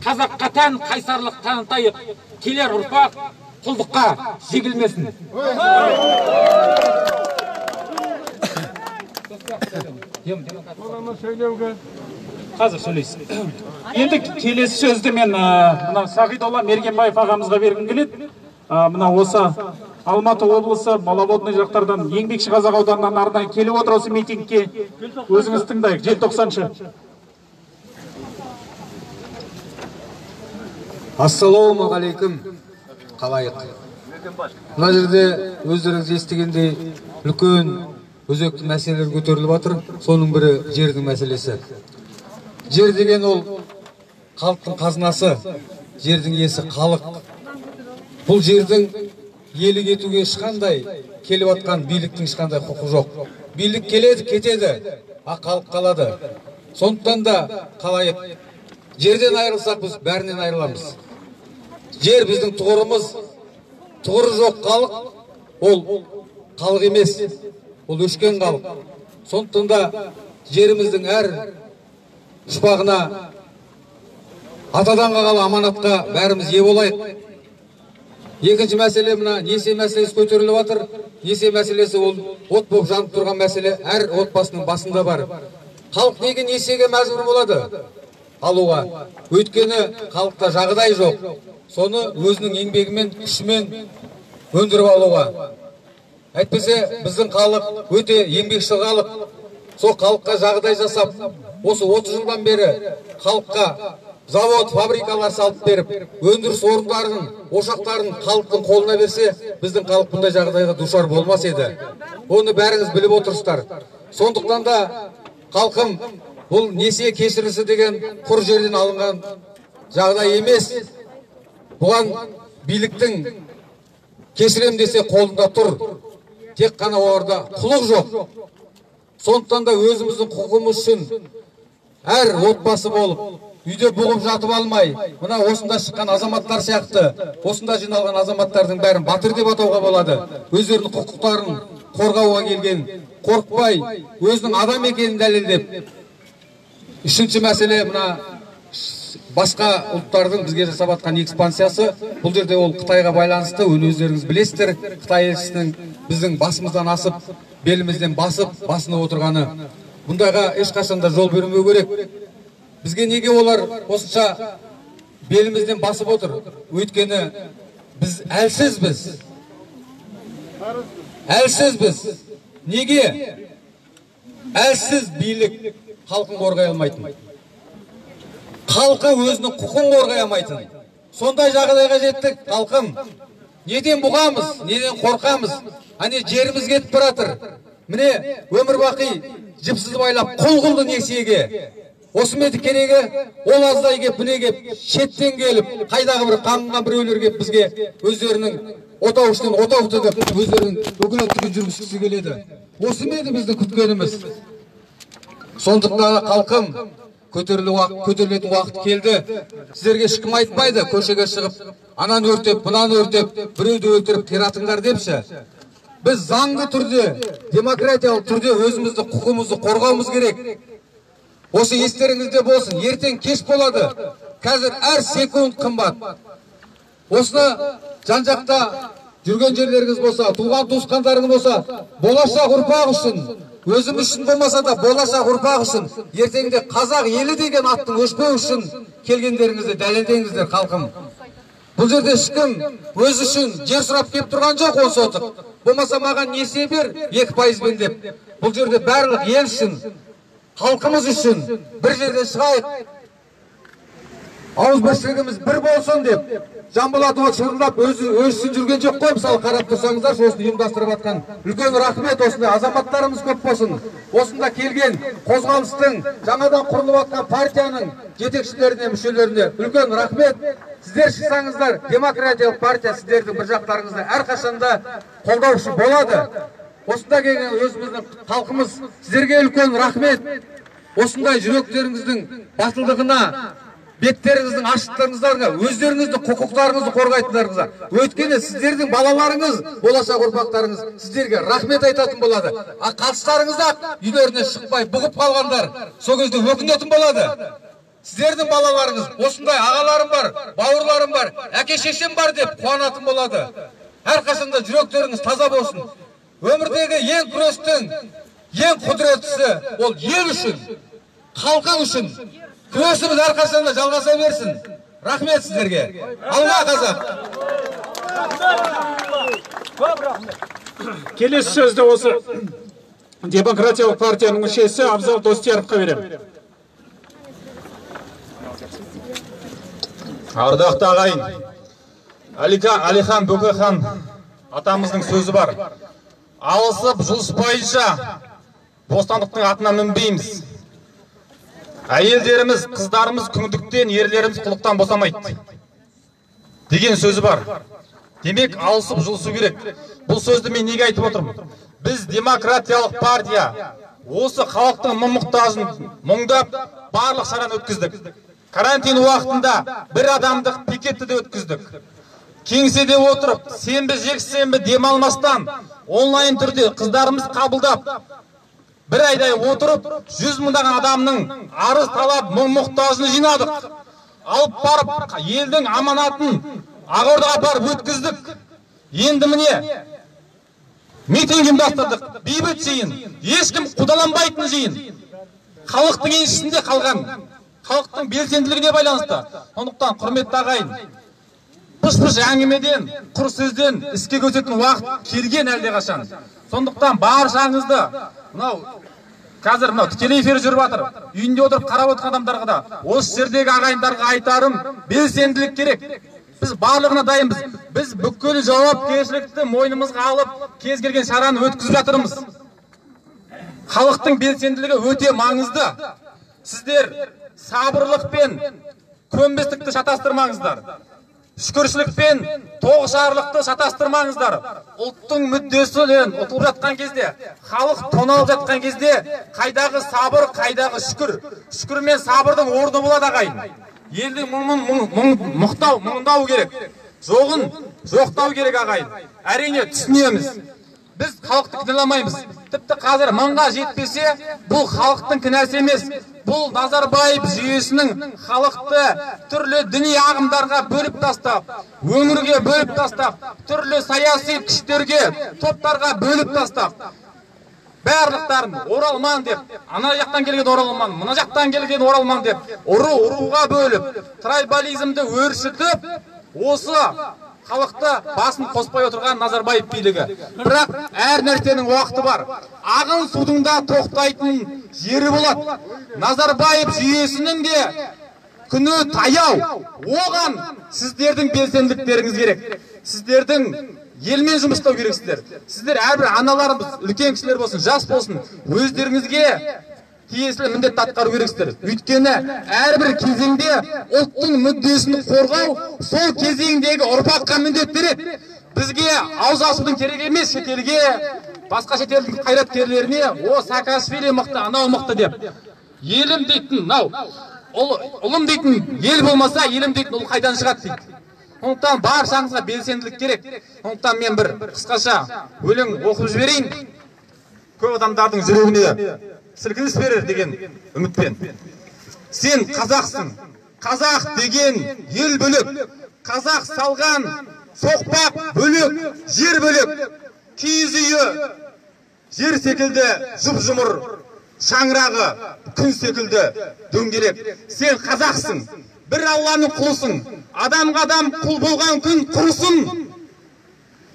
Қазаққа тән қайсарлық танытайық, келер ұрпақ құлдыққа жегілмесін. Қазір сөйлейсіз. Енді келесі сөзді мен мына Сағидолла Мергенбаев ағамызға бергім келеді. Мына осы Алматы облысы Маловодный жақтардан, Еңбекші Қазақ ауданынан арнайы келіп отыр осы митингке. Өзіңіз тыңдайық. Желтоқсаншы. Ассалаумағалейкум, қалайық. Мына жерде өздеріңіз естігендей үлкен өзекті мәселелер көтеріліп жатыр. Соның бірі жердің мәселесі. Жер деген ол халықтың қазынасы, жердің иесі халық. Бұл жердің иелік етуге ешқандай келіп жатқан биліктің ешқандай құқы жоқ. Билік келеді, кетеді, а халық қалады. Сондықтан да қалайық, жерден айырылсақ біз бәрінен айырыламыз. Жер біздің тұғырымыз. Тұғыры жоқ халық ол халық емес, ол өшкен халық. Сондықтан да жеріміздің әр ұшпағына, атадан қалған аманатқа бәріміз ие болайық. Екінші мәселе, мына несие мәселесі көтеріліп жатыр. Несие мәселесі ол от болып жанып тұрған мәселе, әр отбасының басында бар. Халық неге несиеге мәжбүр болады алуға? Өйткені халықта жағдай жоқ. Соны өзінің еңбегімен, күшімен өндіріп алуға. Әйтпесе біздің халық өте еңбекшіл халық. Сол халыққа жағдай жасап, осы 30 жылдан бері халыққа завод, фабрикалар салып беріп, өндіріс орындарын, ошақтарын халықтың қолына берсе, біздің халық бұндай жағдайға душар болмас еді. Оны бәріңіз біліп отырсыздар. Сондықтан да халқым, бұл несие кешірілсі деген құр жерден алынған жағдай емес. Бұған биліктің кешірем десе қолында тұр. Тек қана оларда құлық жоқ. Сондықтан да өзіміздің құқығымыз үшін әр отбасы болып, үйде бұғып жатып алмай, мына осында шыққан азаматтар сияқты, осында жиналған азаматтардың бәрін батыр деп атауға болады. Өздерінің құқықтарын қорғауға келген, қорықпай, өзінің адам екенін дәлелдеп. Үшінші мәселе, мына басқа ұлттардың бізге жасап жатқан экспансиясы. Бұл жерде ол Қытайға байланысты, оны өздеріңіз білесіздер. Қытай елшісінің біздің басымыздан асып, белімізден басып, басынып отырғаны. Бұндайға ешқашан да жол бермеу керек. Бізге неге олар осынша белімізден басып отыр? Өйткені біз әлсізбіз. Әлсізбіз. Неге? Әлсіз билік халқын қорғай алмайтын. Халқы өзінің құқын қорғай алмайтын. Сондай жағдайға жеттік, халқым. Неден бұғамыз, неден қорқамыз? Әне жеріміз кетіп баратыр. Міне өмір бақи жіпсіз байлап құл қылды несиеге. Осы ма еді керегі? Ол аздай кеп, міне кеп, шеттен келіп, қайдағы бір қаңғыған біреулер кеп бізге өздерінің отау ішінен отау тігіп, өздерінің өкілеттігін жүргізгісі келеді. Осы ма еді біздің күткеніміз? Сондықтан халқым, көтерілетін уақыт келді. Сіздерге ешкім айтпайды, көшеге шығып, ананы өртеп, мынаны өртеп, біреуді өлтіріп қиратыңдар депші. Біз заңды түрде, демократиялық түрде өзімізді, құқығымызды қорғауымыз керек. Осы естеріңізде болсын, ертең кеш болады. Қазір әр секунд қымбат. Осыны жан-жақта жүрген жерлеріңіз болса, туған туысқандарыңыз болса, болашақ ұрпақ үшін, өзіміз үшін болмаса да болашақ ұрпақ үшін, ертеңде қазақ елі деген аттың өшпеу үшін келгендеріңізді дәлелдеңіздер, халқым. Бұл жерде ешкім өз үшін жер сұрап келіп тұрған жоқ, 10 сотық. Болмаса маған несие бер 2%-бен деп. Бұл жерде барлық ел үшін, халқымыз үшін бір жерде шығайық. Ауызбіршілігіміз бір болсын деп. Жанболат шырылдап өзі үшін жүрген жоқ қой, мысалы қарап тұрсаңыздар, осыны ұйымдастырып жатқан. Үлкен рахмет, осындай азаматтарымыз көп болсын. Осында келген қозғалыстың, жаңадан құрылып жатқан партияның жетекшілеріне, мүшелеріне үлкен рахмет. Сіздер шықсаңыздар, демократиялық партия сіздердің бір жақтарыңызда әрқашанда қолдаушы болады. Осында келген өзіміздің халқымыз, сіздерге үлкен рахмет. Осындай жүректеріңіздің батылдығына, беттеріңіздің ашықтығыңызға, өздеріңіздің құқықтарыңызды қорғайтындарыңызға. Өйткені сіздердің балаларыңыз, болашақ ұрпақтарыңыз сіздерге рахмет айтатын болады. А қастарыңызда үйлерінен шықпай бұғып қалғандар сол кезде өкінетін болады. Сіздердің балаларыңыз осындай ағаларым бар, бауырларым бар, әке шешем бар деп қуанатын болады. Әрқашанда жүректеріңіз таза болсын. Өмірдегі ең күрестің ең құдіреттісі ол ел үшін, халқың үшін. Күресіміз әрқашанда жалғаса берсін. Рахмет сіздерге. Алға қазақ! Көп рахмет. Келесі сөзді осы Демократиялық партияның мүшесі Абзал Достияровқа беремін. Ардақты ағайын, Әлихан Бөкейхан атамыздың сөзі бар. Алысып жұлыспайынша бостандықтың атына мінбейміз. Әйелдеріміз, қыздарымыз күңдіктен, ерлеріміз құлықтан босамайды деген сөзі бар. Демек, алысып жұлысу керек. Бұл сөзді мен неге айтып отырмын? Біз демократиялық партия осы халықтың мұң-мұқтажын мұңдап барлық шараны өткіздік. Карантин уақытында бір адамдық пикетті де өткіздік. Кеңседе отырып, сенбі, жексенбі демалмастан онлайн түрде қыздарымыз қабылдап, бір айдай отырып, 100 мыңдаған адамның арыз талап мұң-мұқтажын жинадық. Алып барып, елдің аманатын Ақордаға апарып өткіздік. Енді міне митинг ұйымдастырдық, бейбіт жиын, ешкім қудаланбайтын жиын. Халықтың еншісінде қалған, халықтың белсенділігіне байланысты. Сондықтан, құрметті ағайын, пыш-пыш әңгімеден, құр сөзден іске көшетін уақыт келген әлдеқашан. Сондықтан баршаңызды, мынау қазір мынау тікелей эфир жүріп жатыр, үйінде отырып қарап отырған адамдарға да, осы жердегі ағайындарға айтарым, белсенділік керек. Біз барлығына дайынбыз. Біз бүкіл жауапкершілікті мойнымызға алып, кез келген шараны өткізіп жатырмыз. Халықтың белсенділігі өте маңызды. Сіздер сабырлық пен көнбістікті шатастырмаңыздар. Шүкіршілік пен тоғышарлықты шатастырмаңыздар. Ұлттың мүддесінен ұтылып жатқан кезде, халық тоналып жатқан кезде, қайдағы сабыр, қайдағы шүкір. Шүкір мен сабырдың орны болады, ағайын. Елдің мұңын мұңдау керек. Жоғын жоқтау керек, ағайын. Әрине түсінеміз. Біз халықты кінәламаймыз. Тіпті қазір мыңға жетпесе, бұл халықтың кінәсі емес. Бұл Назарбаев жүйесінің халықты түрлі діни ағымдарға бөліп тастап, өңірге бөліп тастап, түрлі саяси күштерге, топтарға бөліп тастап, барлықтарын оралман деп, ана жақтан келген оралман, мына жақтан келген оралман деп, ұру-ұруға бөліп, трайбализмді өршітіп, осы халықты басын қоспай отырған Назарбаев билігі. Бірақ әр нәрсенің уақыты бар. Ағын судың да тоқтайтын жері болады. Назарбаев жүйесінің де күні таяу. Оған сіздердің белсенділіктеріңіз керек. Сіздердің елмен жұмыс істеу керексіздер. Сіздер әрбір аналарымыз, үлкен кісілер болсын, жас болсын, өздеріңізге тиесілі міндетті атқару керексіздер. Өйткені әрбір кезеңде ұлттың мүддесін қорғау сол кезеңдегі ұрпаққа міндет береді. Бізге ауыз ашудың керек емес шетелге, басқа шетелдің қайраткерлеріне, о Саакашвили мықты, анау мықты деп. Елім дейтін, мынау ұлым дейтін ел болмаса, елім дейтін ұл қайдан шығады дейді. Сондықтан баршаңызға белсенділік керек. Сондықтан мен бір қысқаша өлең оқып жіберейін. Көп адамдардың жүрегіне сілкініс берер деген үмітпен. Сен қазақсың, қазақ деген ел бөлек, қазақ салған соқпақ бөлек, жер бөлек, киіз үйі жер секілді жұп-жұмыр, шаңырағы күн секілді дөңгелек. Сен қазақсың, бір Алланың құлысың, адамға адам құл болған күн құрысын.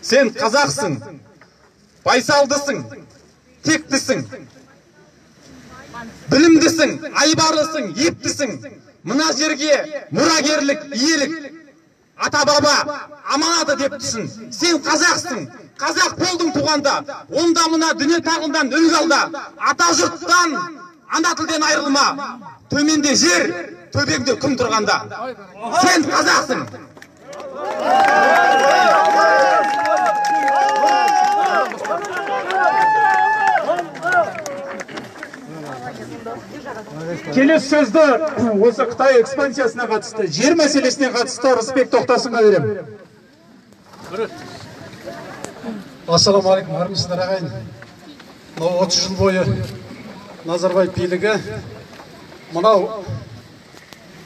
Сен қазақсың, байсалдысың, тектісің, білімдісің, айбарлысың, ептісің. Мына жерге мұрагерлік, иелік, ата-баба аманаты деп түсін. Сен қазақсың, қазақ болдың туғанда, онда мына дүние тағылдан үлгі ал да, ата жұрттан, ана тілден айырылма. Төменде жер, төбеңде күн тұрғанда. Сен қазақсың. Келесі сөзді осы Қытай экспансиясына қатысты, жер мәселесіне қатысты Рысбек Тоқтасынға беремін. Ассалаумағалейкум, армысыздар ағайын. Мынау 30 жыл бойы Назарбаев билігі мынау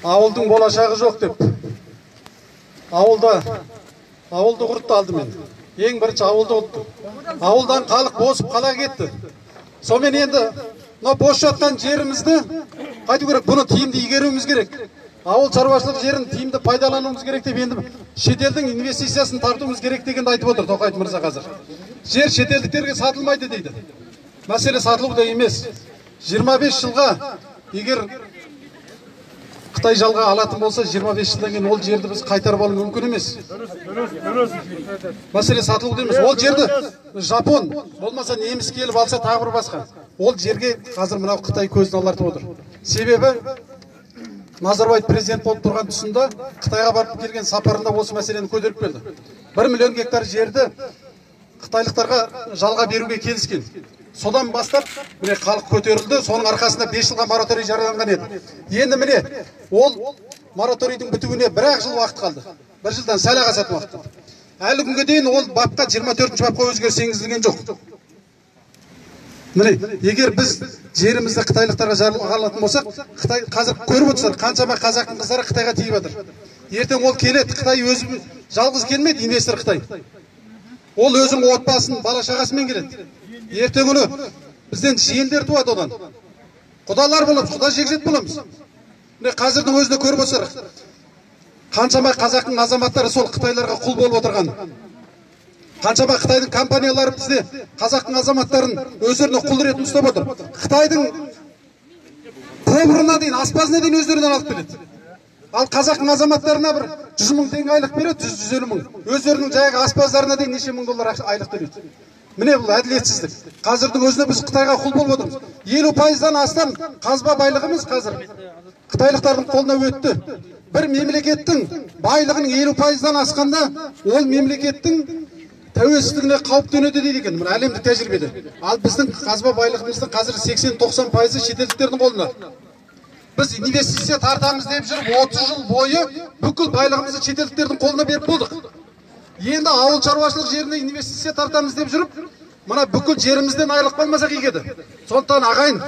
ауылдың болашағы жоқ деп ауылды құртты алдымен. Ең бірінші ауылды құртты. Ауылдан халық босып қалаға кетті. Сонымен енді мынау бос жатқан жерімізді қайту керек, бұны тиімді игеруіміз керек. Ауыл шаруашылық жерін тиімді пайдалануымыз керек деп, енді шетелдің инвестициясын тартуымыз керек дегенді айтып отыр Тоқаев мырза қазір. Жер шетелдіктерге сатылмайды дейді. Мәселе сатылуда емес. 25 жылға егер Қытай жалға алатын болса, 25 жылдан кейін ол жерді біз қайтарып алу мүмкін емес. Мәселе сатылуда емес. Ол жерді жапон болмаса неміс келіп алса тағы бір басқа. Ол жерге қазір мынау Қытай көзін алартып отыр. Себебі Назарбаев президент болып тұрған тұсында Қытайға барып келген сапарында осы мәселені көтеріп келді. 1 миллион гектар жерді қытайлықтарға жалға беруге келіскен. Содан бастап міне халық көтерілді, соның арқасында 5 жылға мораторий жарияланған еді. Енді міне ол мораторийдің бітуіне бір-ақ жыл уақыт қалды. Бір жылдан сәл ақ асатын уақыт. Әлі күнге дейін ол бапқа 24-ші бапқа өзгеріс енгізілген жоқ. Міне, егер біз жерімізді қытайлықтарға жалға алатын болсақ, Қытай қазір көріп отырсыздар, қаншама қазақтың қыздары Қытайға тиіп жатыр. Ертең ол келеді, Қытай өзі жалғыз келмейді, инвестор Қытай. Ол өзінің отбасын, бала шағасымен келеді. Ертең күні бізден жиендер туады одан. Құдалар боламыз, құда жекжат боламыз. Міне қазірдің өзінде көріп отырсыздар. Қаншама қазақтың азаматтары сол қытайларға құл болып отырған. Қаншама қытайдың компаниялары бізде қазақтың азаматтарын өздеріне құл ретінде ұстап отыр. Қытайдың поварына дейін, аспазына дейін өздерінен алып келеді. Ал қазақтың азаматтарына бір 100 мың теңге айлық береді, 100-150 мың. Өздерінің жаңағы аспаздарына дейін неше мың доллар айлық төлейді. Міне бұл әділетсіздік. Қазірдің өзінде біз Қытайға құл болып отырмыз. 50%-дан астам қазба байлығымыз қазір қытайлықтардың қолына өтті. Бір мемлекеттің байлығының 50%-дан асқанда ол мемлекеттің тәуелсіздігіне қауіп төнеді дейді екен, мына әлемдік тәжірибеде. Ал біздің қазба байлығымыздың қазір 80-90%-ы шетелдіктердің қолында. Біз инвестиция тартамыз деп жүріп 30 жыл бойы бүкіл байлығымызды шетелдіктердің қолына беріп болдық. Енді ауыл шаруашылық жеріне инвестиция тартамыз деп жүріп, мына бүкіл жерімізден айырылып қалмасақ игі еді. Сондықтан ағайын,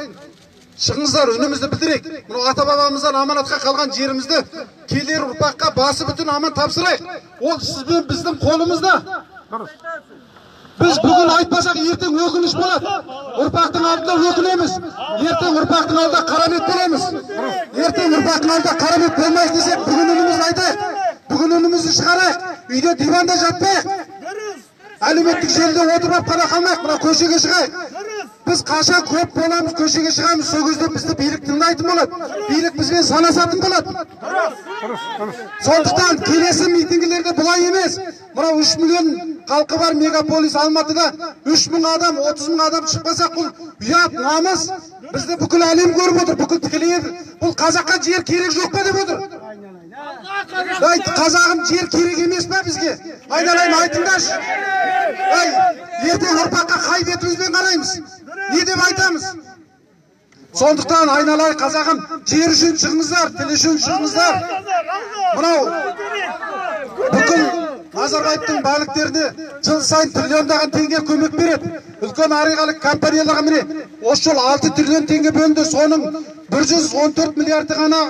шығыңыздар, үнімізді білдірейік. Мынау ата-бабамыздан аманатқа қалған жерімізді келер ұрпаққа басы бүтін аман тапсырайық. Ол сіз бен біздің қолымызда. Біз бүгін айтпасақ ертең өкініш болады. Ұрпақтың алдында өкінеміз. Ертең ұрпақтың алдында қарамет боламыз. Ертең ұрпақтың алдында қарамет болмайық десек, бүгін үнімізді айтайық. Бүгін үнімізді шығарайық. Үйде диванда жатпайық. Әлеуметтік желіде отырып қана қалмайық, мына көшеге шығайық. Біз қашан көп боламыз, көшеге шығамыз, сол кезде бізді билік тыңдайтын болады. Билік бізбен санасатын болады. Сондықтан келесі митингілерде бұлай емес. Мынау 3 миллион халқы бар мегаполис Алматыда 3 мың адам, 30 мың адам шықпасақ бұл ұят, намыс. Бізді бүкіл әлем көріп отыр, бүкіл тікелей. Бұл қазаққа жер керек жоқ па деп отыр. Ай, қазағым жер керек емес па бізге? Айналайын айтыңдаршы. Ай, ертең ұрпаққа қай бетімізбен қараймыз? Не деп айтамыз? Сондықтан айналайын қазағым, жер үшін шығыңыздар, тіл үшін шығыңыздар. Мынау бүкіл Назарбаевтың банктеріне жыл сайын триллиондаған теңге көмек береді. Үлкен арығалық компанияларға міне осы жол 6 триллион теңге бөлінді, соның 114 миллиарды ғана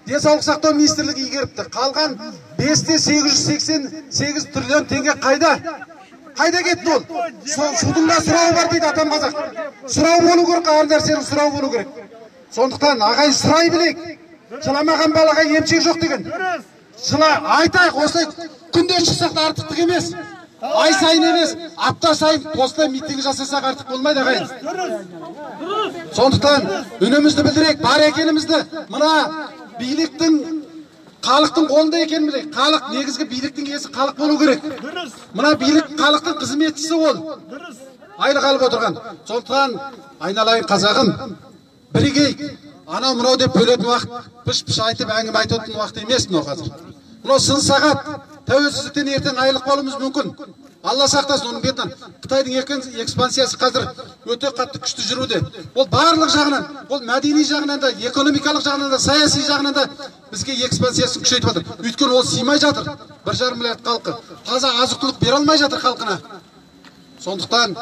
Денсаулық сақтау министрлігі игеріпті. Қалған 5,888 триллион теңге қайда? Қайда кетті ол? Судың да сұрауы бар дейді атам қазақ. Сұрау болу керек, әр нәрсенің сұрауы болу керек. Сондықтан ағайын сұрай білейік. Жыламаған балаға емшек жоқ деген. Жыла айтайық, осылай күнде шықсақ та артықтық емес. Ай сайын емес, апта сайын осылай митинг жасасақ артық болмайды ағайын. Сондықтан үнімізді білдірейік, бар екенімізді, мына биліктің халықтың қолында екенін білейік. Халық негізгі биліктің иесі халық болу керек. Мына билік халықтың қызметшісі ол. Айлық алып отырған. Сондықтан айналайын қазағым, бірігейік. Анау мынау деп бөлетін уақыт, пыш-пыш айтып әңгіме айтатын уақыт емес мынау қазір. Мынау сын сағат, тәуелсіздіктен ертең айырылып қалуымыз мүмкін. Алла сақтасын оның бетінен. Қытайдың экспансиясы қазір өте қатты күшті жүруде. Ол барлық жағынан, ол мәдени жағынан да, экономикалық жағынан да, саяси жағынан да бізге экспансиясын күшейтіп жатыр. Өйткені ол сыймай жатыр. 1,5 миллиард халқы. Таза азық-түлік бере алмай жатыр халқына. Сондықтан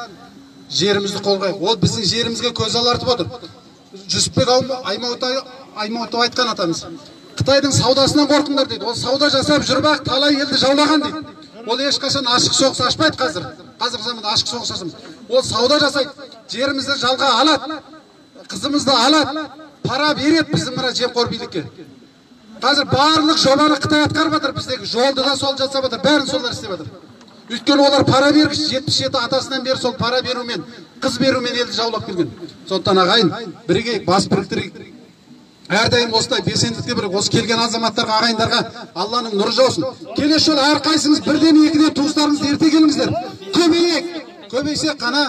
жерімізді қолғайық. Ол біздің жерімізге көз алартып отыр. Жүсіпбек Аймауытов айтқан атамыз. Қытайдың саудасынан қорқыңдар дейді. Ол сауда жасап жүріп-ақ талай елді жаулаған дейді. Ол ешқашан ашық соғыс ашпайды қазір. Қазіргі заманда ашық соғыс ашпайды. Ол сауда жасайды. Жерімізді жалға алады. Қызымызды алады. Пара береді біздің мына жемқор билікке. Қазір барлық жобаны Қытай атқарып жатыр, біздегі жолды да сол жасап жатыр, бәрін солар істеп жатыр. Өйткені олар пара бергіш, 77 атасынан бері сол пара берумен, қыз берумен елді жаулап келген. Сондықтан ағайын, бірігейік, бас біріктірейік. Әрдайым осылай белсенділікте бір осы келген азаматтарға, ағайындарға Алланың нұры жаусын. Келесі жолы әрқайсыңыз бірден екіден туыстарыңызды ерте келіңіздер. Көбейек, көбейсе қана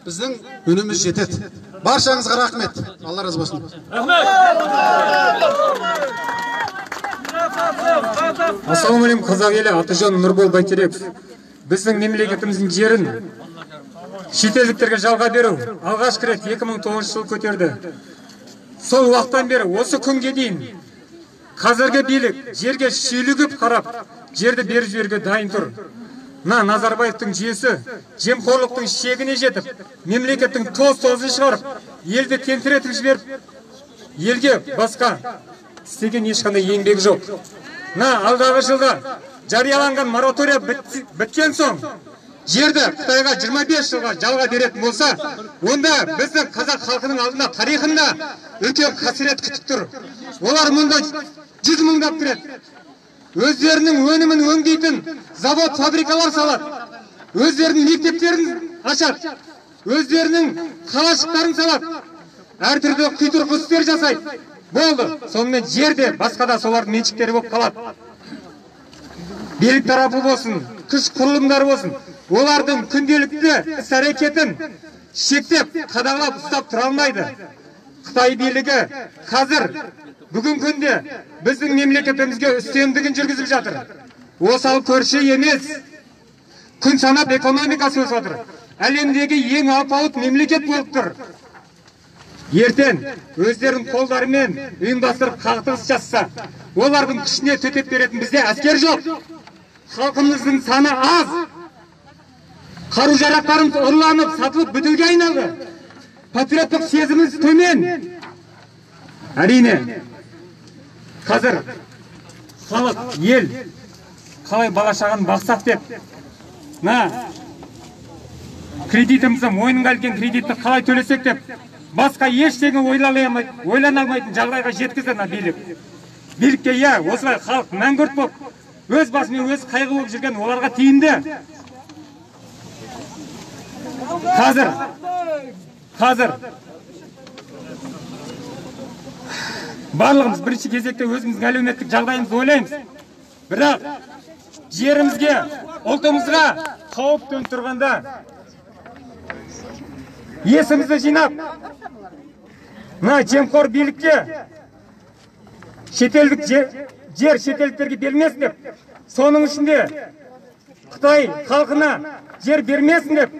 біздің үніміз жетеді. Баршаңызға рахмет. Алла разы болсын. Рахмет. Ассалаумағалейкум, қазақ елі, аты жөнім Нұрбол Бәйтереков. Біздің мемлекетіміздің жерін шетелдіктерге жалға беру алғашқы рет 2009 жылы көтерді. Сол уақыттан бері осы күнге дейін қазіргі билік жерге шүйлігіп қарап, жерді беріп жіберуге дайын тұр. Мына Назарбаевтың жүйесі жемқорлықтың шегіне жетіп, мемлекеттің тоз-тозын шығарып, елді тентіретіп жіберіп, елге басқа істеген ешқандай еңбек жоқ. Мына алдағы жылда жарияланған моратория біткен соң жерді Қытайға 25 жылға жалға беретін болса, онда біздің қазақ халқының алдында тарихында үлкен қасірет күтіп тұр. Олар мұнда 100 мыңдап кіреді. Өздерінің өнімін өңдейтін завод, фабрикалар салады. Өздерінің мектептерін ашады. Өздерінің қалашықтарын салады. Әртүрлі құйтырқы істер жасайды. Болды. Сонымен жер де басқа да солардың меншіктері болып қалады. Билік тарапы болсын, күш құрылымдары болсын, олардың күнделікті іс-әрекетін шектеп, қадағалап ұстап тұра алмайды. Қытай билігі қазір бүгін күнде біздің мемлекетімізге үстемдігін жүргізіп жатыр. Осал көрші емес, күн санап экономикасы өсіп жатыр. Әлемдегі ең алпауыт мемлекет болып тұр. Ертең өздерінің қолдарымен ұйымдастырып қақтығыс жасаса, олардың күшіне төтеп беретін бізде әскер жоқ. Халқымыздың саны аз. Қару-жарақтарымыз ұрланып, сатылып бітуге айналды. Патриоттық сезіміміз төмен. Әрине, қазір халық, ел қалай бала-шағаны бақсақ деп, мына кредитімізді, мойнынға ілген кредитті қалай төлесек деп, басқа ештеңе ойлана алмайтын жағдайға жеткізді мына билік. Билікке иә, осылай халық мәңгүрт болып, өз басымен өз қайғы болып жүрген оларға тиімді. Қазір барлығымыз бірінші кезекте өзіміздің әлеуметтік жағдайымызды ойлаймыз. Бірақ жерімізге, ұлтымызға қауіп төніп тұрғанда есімізді жинап, мына жемқор билікке шетелдік жер шетелдіктерге бермесін деп, соның ішінде Қытай халқына жер бермесін деп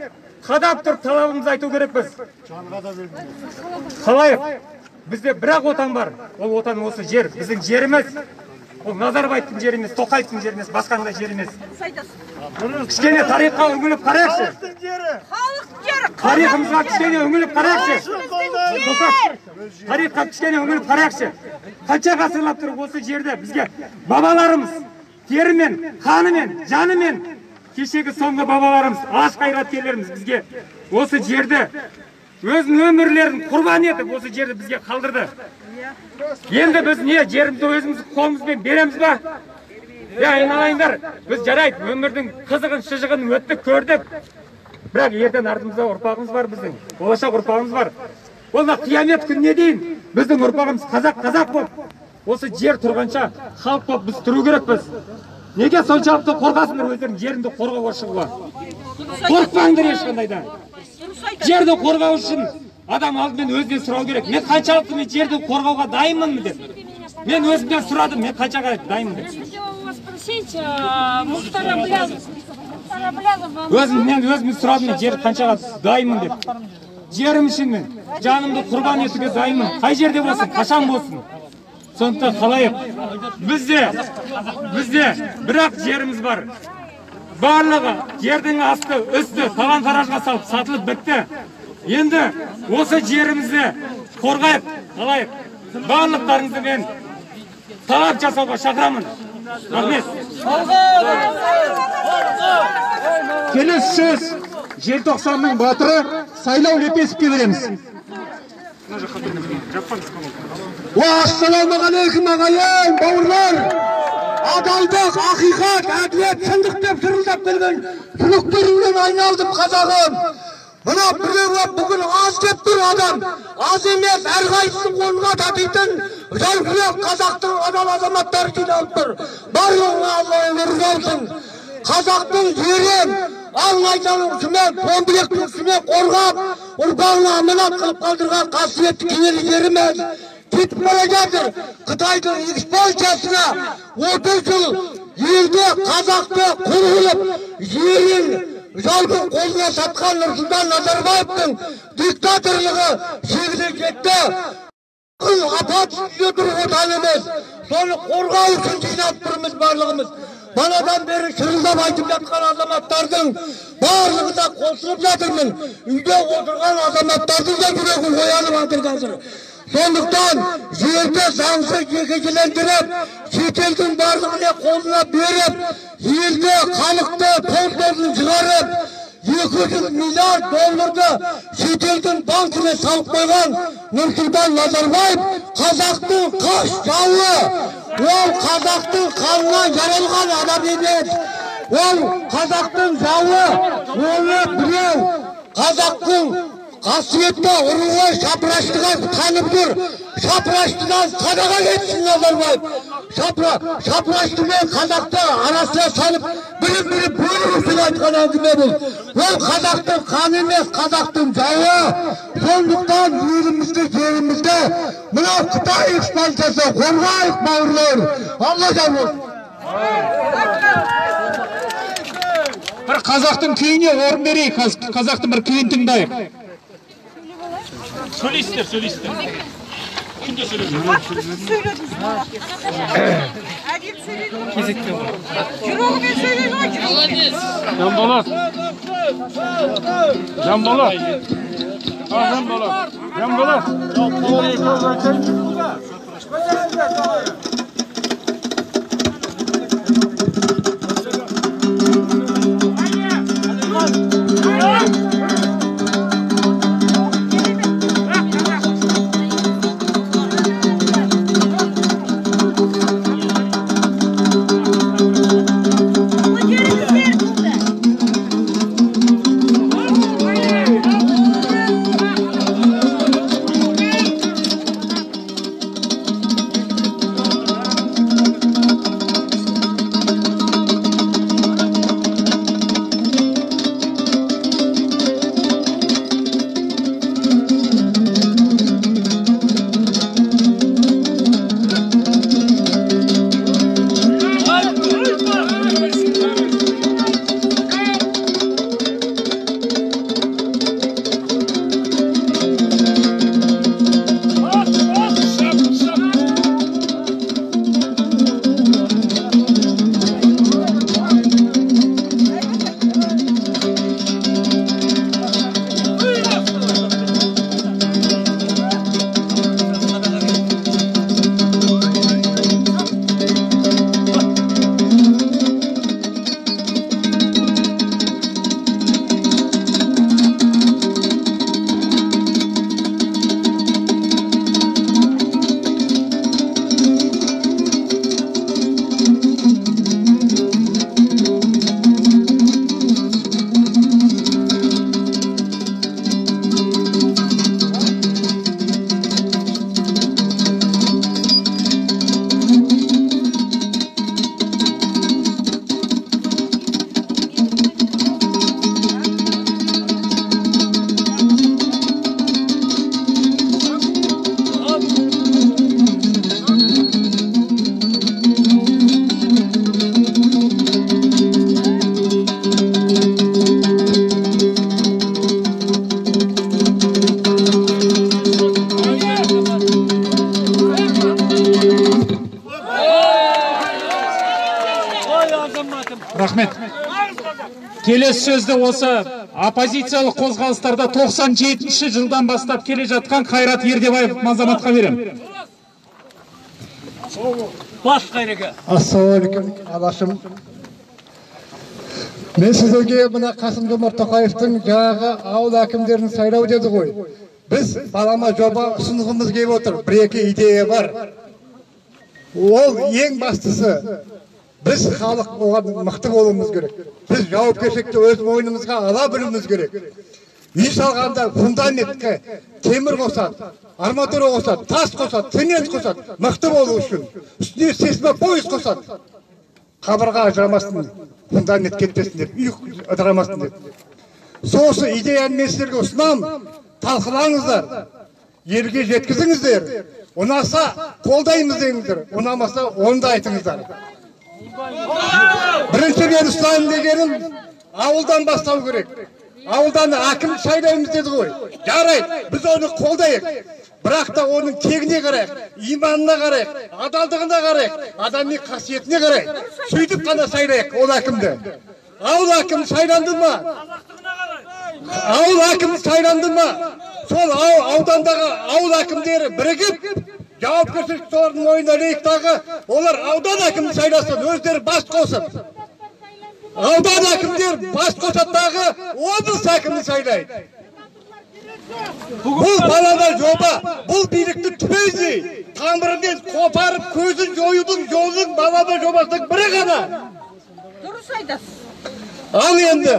қадап тұрып талабымызды айту керекпіз. Халайық, бізде бір-ақ отан бар, ол отан осы жер, біздің жеріміз. Ол Назарбаевтың жері емес, Тоқаевтың жері емес, басқаның да жері емес. Кішкене тарихқа үңіліп қарайықшы. Тарихымызға кішкене үңіліп қарайықшы. Тарихқа кішкене үңіліп қарайықшы. Қанша ғасырлап тұрып осы жерде бізге бабаларымыз терімен, қанымен, жанымен, кешегі соңғы бабаларымыз, алаш қайраткерлеріміз бізге осы жерді өзінің өмірлерін құрбан етіп, осы жерді бізге қалдырды. Енді біз не жерімізді өзіміз қолымызбен береміз ба? Я, айналайындар, біз жарайды, өмірдің қызығын, шыжығын өттік, көрдік. Бірақ ертең артымызда ұрпағымыз бар біздің, болашақ ұрпағымыз бар. Ол қиямет күніне дейін біздің ұрпағымыз қазақ болып, осы жер тұрғанша халық болып біз тұру керекпіз. Неге соншалықты қорқасыңдар өздерің жеріңді қорғауға шығуға? Қорықпаңдар ешқандай да. Жерді қорғау үшін адам алдымен өзінен сұрау керек. Мен қаншалықты мен жерді қорғауға дайынмын деп. Мен өзімнен сұрадым, мен қаншаға дайынмын деп. Мен өзім сұрадым, мен жерді қаншаға дайынмын деп. Жерім үшін мен жанымды құрбан етуге дайынмын. Қай жерде болсын, қашан болсын. Сондықтан халайық, бізде бірақ жеріміз бар. Барлығы жердің асты, үсті талан-таражға салып сатылып бітті. Енді осы жерімізді қорғайық, алайық. Барлықтарыңызды мен талап жасауға шақырамын. Рахмет. Келесі сөз Желтоқсанның батыры Сайлау Лепесовке береміз. Мына жаққа тұрыңыз, жаппаңыз. Ассалаумағалейкум, ағайын, бауырлар! Адалдық, ақиқат, әділет, шындық деп шырылдап келген түліктеріңнен айналдым, қазағым. Мына біреу бүгін аз деп тұр адам. Аз емес, әрқайсысының қолына татитын жалғыз қазақтың адал азаматтары жиналып тұр. Барлығына Алла өмір болсын. Қазақтың жерін ал найзаның ұшымен, томбілектің ұшымен қорғап, ұрпағына аманат қылып қалдырған қасиетті киелі жеріміз кетіп бара жатыр. Қытайдың экспансиясына 30 жыл елді қазақты құл қылып, жерін жаудың қолына сатқан Нұрсұлтан Назарбаевтың диктаторлығы шегіне жетті. Апат үстінде тұр отанымыз. Соны қорғау үшін жиналып тұрмыз барлығымыз. Баладан бері шырылдап айтып жатқан азаматтардың барлығына қосылып жатырмын. Үйде отырған азаматтардың да жүрегі оянып жатыр қазір. Сондықтан жерді заңсыз жекешелендіріп, шетелдің барлығына қолына беріп, елді, халықты тоз-тозын шығарып, 200 миллиард долларды шетелдің банкіне салып қойған Нұрсұлтан Назарбаев қазақтың қас жауы. Ол қазақтың қанынан жаралған адам емес. Ол қазақтың жауы. Оны біреу қазақтың қасиетті ұруы шапыраштыға танып тұр. Шапыраштыдан садаға кетсін Назарбаев. Шапырашты мен қазақты арасына салып, бірін-бірі бөлу үшін айтқан әңгіме бұл. Ол қазақтың қаны емес, қазақтың жауы. Сондықтан елімізді, жерімізді мынау Қытай экспансиясы қорғайық, бауырлар. Алла жар болсын. Бір қазақтың күйіне орын берейік, қазақтың бір күйін тыңдайық. Сөйлейсіздер, сөйлейсіздер. Күнде сөйлейсіздер. Кезекте ғой. Жүрегімен сөйлейді ғой, жүрегімен. Жанболат. Жанболат. Жанболат. Жанболат. Рахмет. Келесі сөзді осы оппозициялық қозғалыстарда 97 жылдан бастап келе жатқан Қайрат Ердебаев азаматқа беремін. Бас қайреке. Ассалаумағалейкум, алашым. Мен сіздерге мына Қасым-Жомарт Тоқаевтың жаңағы ауыл әкімдерін сайлау деді ғой. Біз балама жоба ұсынғымыз келіп отыр. Бір-екі идея бар. Ол ең бастысы, біз халық оған мықты болуымыз керек. Біз жауапкершілікті өз мойнымызға ала білуіміз керек. Үй салғанда фундаментке темір қосады, арматура қосады, тас қосады, цемент қосады, мықты болу үшін. Үстіне сейсмопояс қосады. Қабырға ажырамасын, фундамент кетпесін деп, үй ыдырамасын деп. Сосы идеяны мен сіздерге ұсынамын, талқылаңыздар, елге жеткізіңіздер. Ұнаса қолдаймыз деңіздер, ұнамаса оны да айтыңыздар. Бірінші мен ұсынамын дегенім, ауылдан бастау керек. Ауылдан әкім сайлаймыз деді ғой. Жарайды, біз оны қолдайық. Бірақ та оның тегіне қарайық, иманына қарайық, адалдығына қарайық, адами қасиетіне қарайық. Сөйтіп қана сайлайық ол әкімді. Ауыл әкім сайланды ма? Ауыл әкім сайланды ма? Сол аудандағы ауыл әкімдері бірігіп, жауапкершілік солардың мойнына ілейік тағы, олар аудан әкімін сайласын, өздері бас қосып. Аудан әкімдер бас қосады тағы, облыс әкімін сайлайды. Бұл балама жоба, бұл билікті түбегейлі тамырымен қопарып көзін жоюдың жолының балама жобасының бірі ғана. Дұрыс айтасыз. Ал енді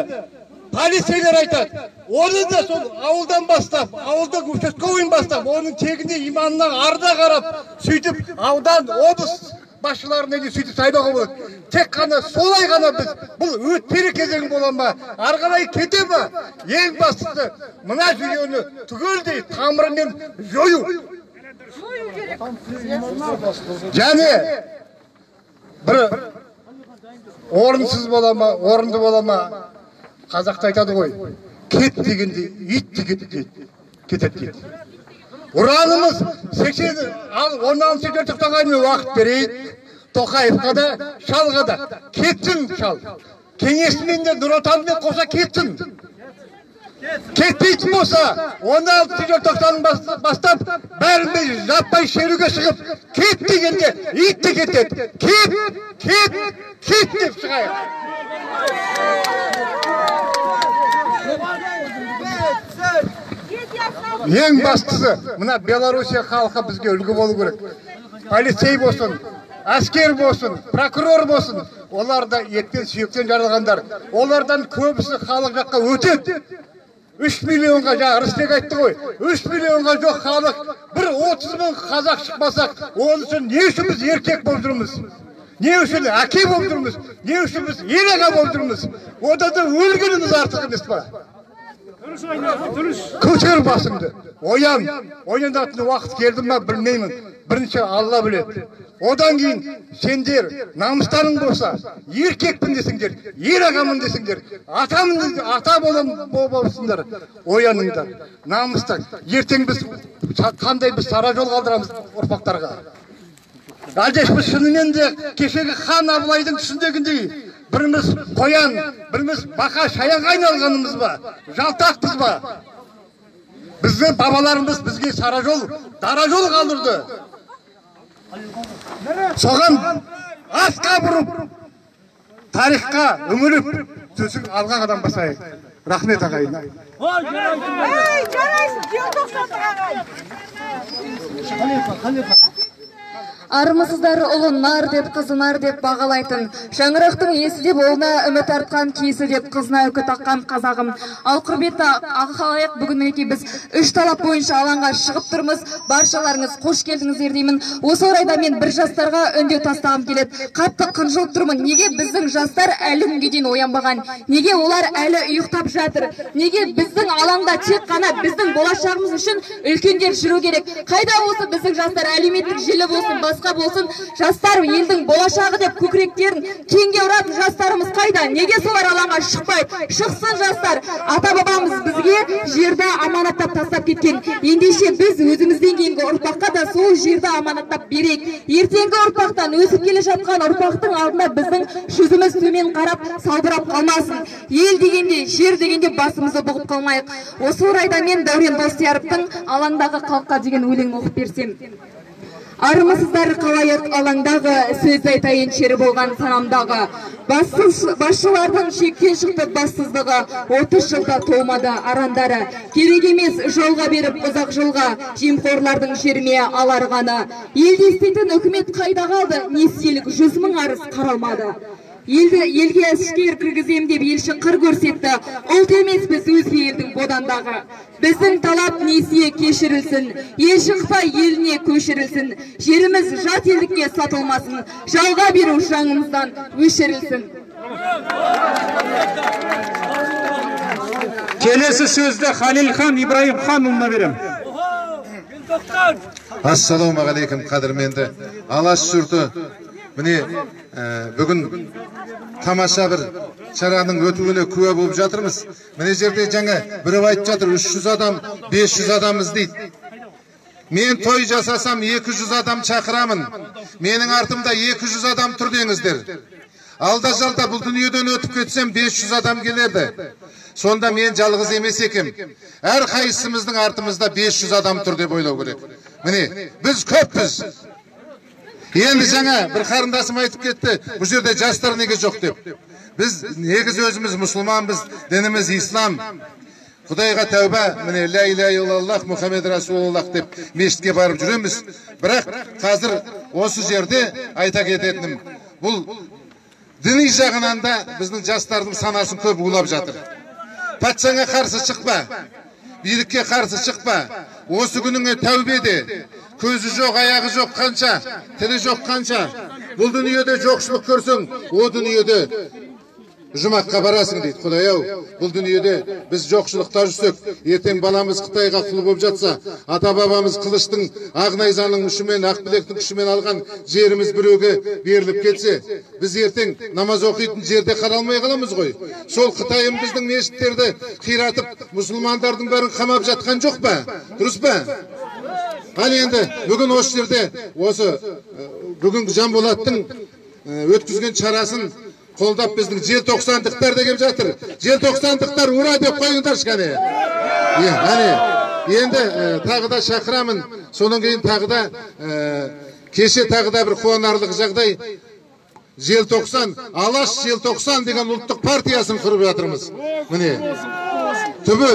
полицейлер айтады, оны да сол ауылдан бастап, ауылдың участковыйын бастап, оның тегіне, иманына, арына қарап, сөйтіп аудан, облыс басшыларына дейін сөйтіп сайлауға болады. Тек қана солай ғана біз бұл өтпелі кезең бола ма, ары қарай кете ма? Ең бастысы мына жүйені түгелдей тамырымен жою. Және бір орынсыз бола ма, орынды бола ма? Қазақта айтады ғой, кет дегенде ит те кетеді дейді. Ұранымыз 16 желтоқсанға дейін уақыт берейік. Тоқаевқа да, Шалға да. Кетсін Шал. Кеңесімен де, Нұр Отанмен қоса кетсін. Кетпейтін болса, 16 желтоқсаннан бастап бәріміз жаппай шеруге шығып, кет дегенде ит те кетеді. Кет, кет, кет деп шығайық. Ең бастысы, мына Белоруссия халқы бізге үлгі болу керек. Полицей болсын, әскер болсын, прокурор болсын, олар да еттен сүйектен жаралғандар. Олардан көбісі халық жаққа өтеді. 3 миллионға, жаңа Рысбек айтты ғой, 3 миллионға жоқ халық, бір 30 мың қазақ шықпасақ, оның үшін не үшін біз еркек болып жүрміз? Не үшін әке болып жүрміз? Не үшін біз ер аға болып жүрміз? Одан да өлгеніміз артық емес па? Көтер басыңды, оян. Оянатын уақыт келді ма білмеймін. Бірінші Алла біледі. Одан кейін сендер намыстарың болса, еркекпін десеңдер, ер ағамын десеңдер, атамын, ата болсыңдар, ояныңдар. Намыстан. Ертең біз қандай біз сара жол қалдырамыз ұрпақтарға. Әлде біз шынымен де кешегі хан Абылайдың түсіндегіндей біріміз қоян, біріміз бақа шаянға айналғанымыз ба? Жалтақпыз ба? Біздің бабаларымыз бізге сара жол, дара жол қалдырды. Соған асқа бұрып, тарихқа үңіліп, сөзін алға қадам басайық. Рахмет ағайын. Ей, жарайсың, желтоқсандық ағайын. Армысыздар ұлы нар деп, қызы нар деп бағалайтын, шаңырақтың иесі деп ұлына үміт артқан, киесі деп қызына үкі таққан қазағым. Ал құрметті халайық, бүгін мінекей біз үш талап бойынша алаңға шығып тұрмыз. Баршаларыңыз қош келдіңіздер деймін. Осы орайда мен бір жастарға үндеу тастағым келеді. Қатты қынжылып тұрмын. Неге біздің жастар әлі күнге дейін оянбаған? Неге олар әлі ұйықтап жатыр? Неге біздің алаңда тек қана біздің болашағымыз үшін үлкендер жүру керек? Қайда осы біздің жастар, әлеуметтік желі болсын, басқа болсын, жастар елдің болашағы деп көкіректерін кеңге ұратын жастарымыз қайда? Неге солар алаңға шықпайды? Шықсын жастар. Ата-бабамыз бізге жерді аманаттап тастап кеткен. Ендеше біз өзімізден кейінгі ұрпаққа да сол жерді аманаттап берейік. Ертеңгі ұрпақтан, өсіп келе жатқан ұрпақтың алдында біздің жүзіміз төмен қарап, салбырап қалмасын. Ел дегенде, жер дегенде басымызды бұғып қалмайық. Осы орайда мен Дәурен Достияровтың алаңдағы халыққа деген өлеңін оқып берсем. Армысыздар қалайық алаңдағы, сөз айтайын шері болған санамдағы. Басшылардың шектен шықты бассыздығы, 30 жылда толмады арандары. Керек емес жолға беріп ұзақ жылға, жемқорлардың жерме аларғаны. Елде істейтін үкімет қайда қалды, несиелік 100 мың арыз қаралмады. Елге әскер кіргізем деп елші қыр көрсетті, ұлт емеспіз өзге елдің бодандағы. Біздің талап несие кешірілсін, елші Қытай еліне көшірілсін, жеріміз жат елдікке сатылмасын, жалға беру жаңымыздан өшірілсін. Келесі сөзді Халилхан Ибраимханұлына беремін. Ассалаумағалейкум, қадірменді Алаш жұрты. Міне, бүгін тамаша бір шараның өтуіне куә болып жатырмыз. Міне жерде жаңа біреу айтып жатыр, 300 адам, 500 адамыз дейді. Мен той жасасам 200 адам шақырамын. Менің артымда 200 адам тұр деңіздер. Алда жалда бұл дүниеден өтіп кетсем 500 адам келеді. Сонда мен жалғыз емес екем. Әр қайсымыздың артымызда 500 адам тұр деп ойлау керек. Міне, біз көппіз. Енді жаңа бір қарындасым айтып кетті, бұл жерде жастар неге жоқ деп. Біз негізі өзіміз мұсылманбыз, дініміз ислам. Құдайға тәуба, міне ля иляха иллаллах Мұхаммед Расулаллах деп мешітке барып жүреміз. Бірақ қазір осы жерде айта кететінім, бұл діни жағынан да біздің жастардың санасын көп улап жатыр. Патшаңа қарсы шықпа, билікке қарсы шықпа, осы күніңе тәубе де. Көзі жоқ, аяғы жоқ қанша, тілі жоқ қанша. Бұл дүниеде жоқшылық көрсең, о дүниеде жұмаққа барасың дейді. Құдай ау, бұл дүниеде біз жоқшылықта жүрсек, ертең баламыз Қытайға құл болып жатса, ата-бабамыз қылыштың, ақ найзаның ұшымен, ақ білектің күшімен алған жеріміз біреуге беріліп кетсе, біз ертең намаз оқитын жерде қаралмай қаламыз ғой. Сол Қытайым біздің мешіттерді қиратып, мұсылмандардың бәрін қамап жатқан жоқ па? Дұрыс па? Ал енді бүгін осы жерде осы бүгінгі Жанболаттың өткізген шарасын қолдап біздің желтоқсандықтар да келіп жатыр. Желтоқсандықтар ура деп қойыңдаршы кәне. Әне, енді тағы да шақырамын. Содан кейін тағы да кеше тағы да бір қуанарлық жағдай. Желтоқсан, Алаш Желтоқсан деген ұлттық партиясын құрып жатырмыз. Міне, түбі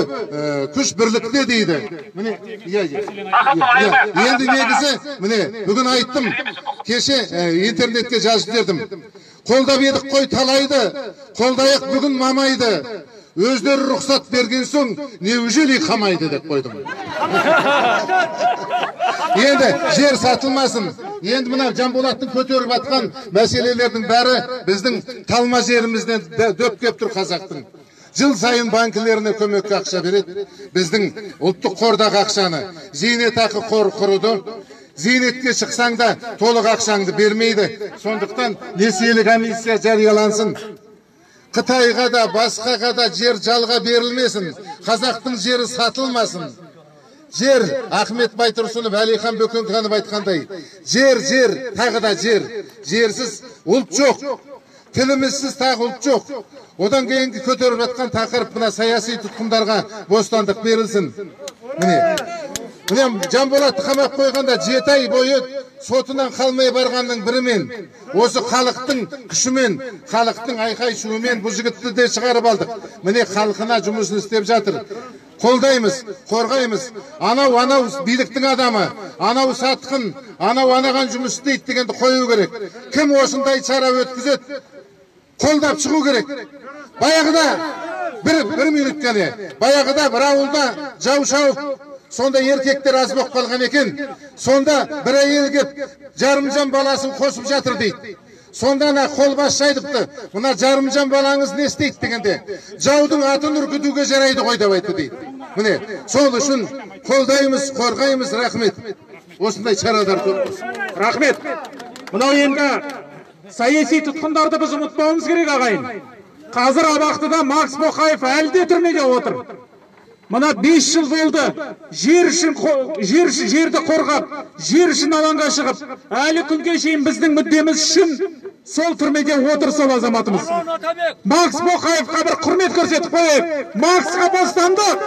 күш бірлікте дейді. Міне, енді негізі, міне, бүгін айттым, кеше интернетке жазып бердім. Қолдап едік қой талайды, қолдайық бүгін мамайды. Өздері рұқсат берген соң, неужели қамайды деп қойдым. Енді жер сатылмасын. Енді мына Жанболаттың көтеріп атқан мәселелердің бәрі біздің талма жерімізден дөп кеп тұр қазақтың. Жыл сайын банкілеріне көмекке ақша береді. Біздің ұлттық қордағы ақшаны, зейнетақы қор құрыды. Зейнетке шықсаң да толық ақшаңды бермейді. Сондықтан несиелік амнистия жариялансын. Қытайға да, басқаға да жер жалға берілмесін. Қазақтың жері сатылмасын. Жер, Ахмет Байтұрсынов, Әлихан Бөкейханов айтқандай, жер, жер, тағы да жер. Жерсіз ұлт жоқ. Тілімізсіз тағы ұлт жоқ. Одан кейінгі көтеріп жатқан тақырып мына саяси тұтқындарға бостандық берілсін. Міне, міне Жанболатты қамап қойғанда 7 ай бойы сотынан қалмай барғанның бірімен, осы халықтың күшімен, халықтың айқай-шуымен бұл жігітті де шығарып алдық. Міне халқына жұмысын істеп жатыр. Қолдаймыз, қорғаймыз. Анау, анау биліктің адамы, анау сатқын, анау анаған жұмыс істейді дегенді қою керек. Кім осындай шара өткізеді, қолдап шығу керек. Баяғыда бір минут қане, баяғыда бір ауылда жау шауып, сонда еркектер аз болып қалған екен. Сонда бір әйел кеп жарымжан баласын қосып жатыр дейді. Сонда ана қолбасшы айтыпты, мына жарымжан балаңыз не істейді дегенде, жаудың атын үркітуге жарайды ғой деп айтты дейді. Міне, сол үшін қолдаймыз, қорғаймыз, рахмет. Осындай шаралар көп болсын. Рахмет. Мынау енді саяси тұтқындарды біз ұмытпауымыз керек, ағайын. Қазір абақтыда Макс Боқаев әлі де түрмеде отыр. Мына 5 жыл болды, жер үшін, жерді қорғап, жер үшін алаңға шығып, әлі күнге шейін біздің мүддеміз үшін сол түрмеде отыр сол азаматымыз. Макс Боқаевқа бір құрмет көрсетіп қояйық. Максқа бостандық!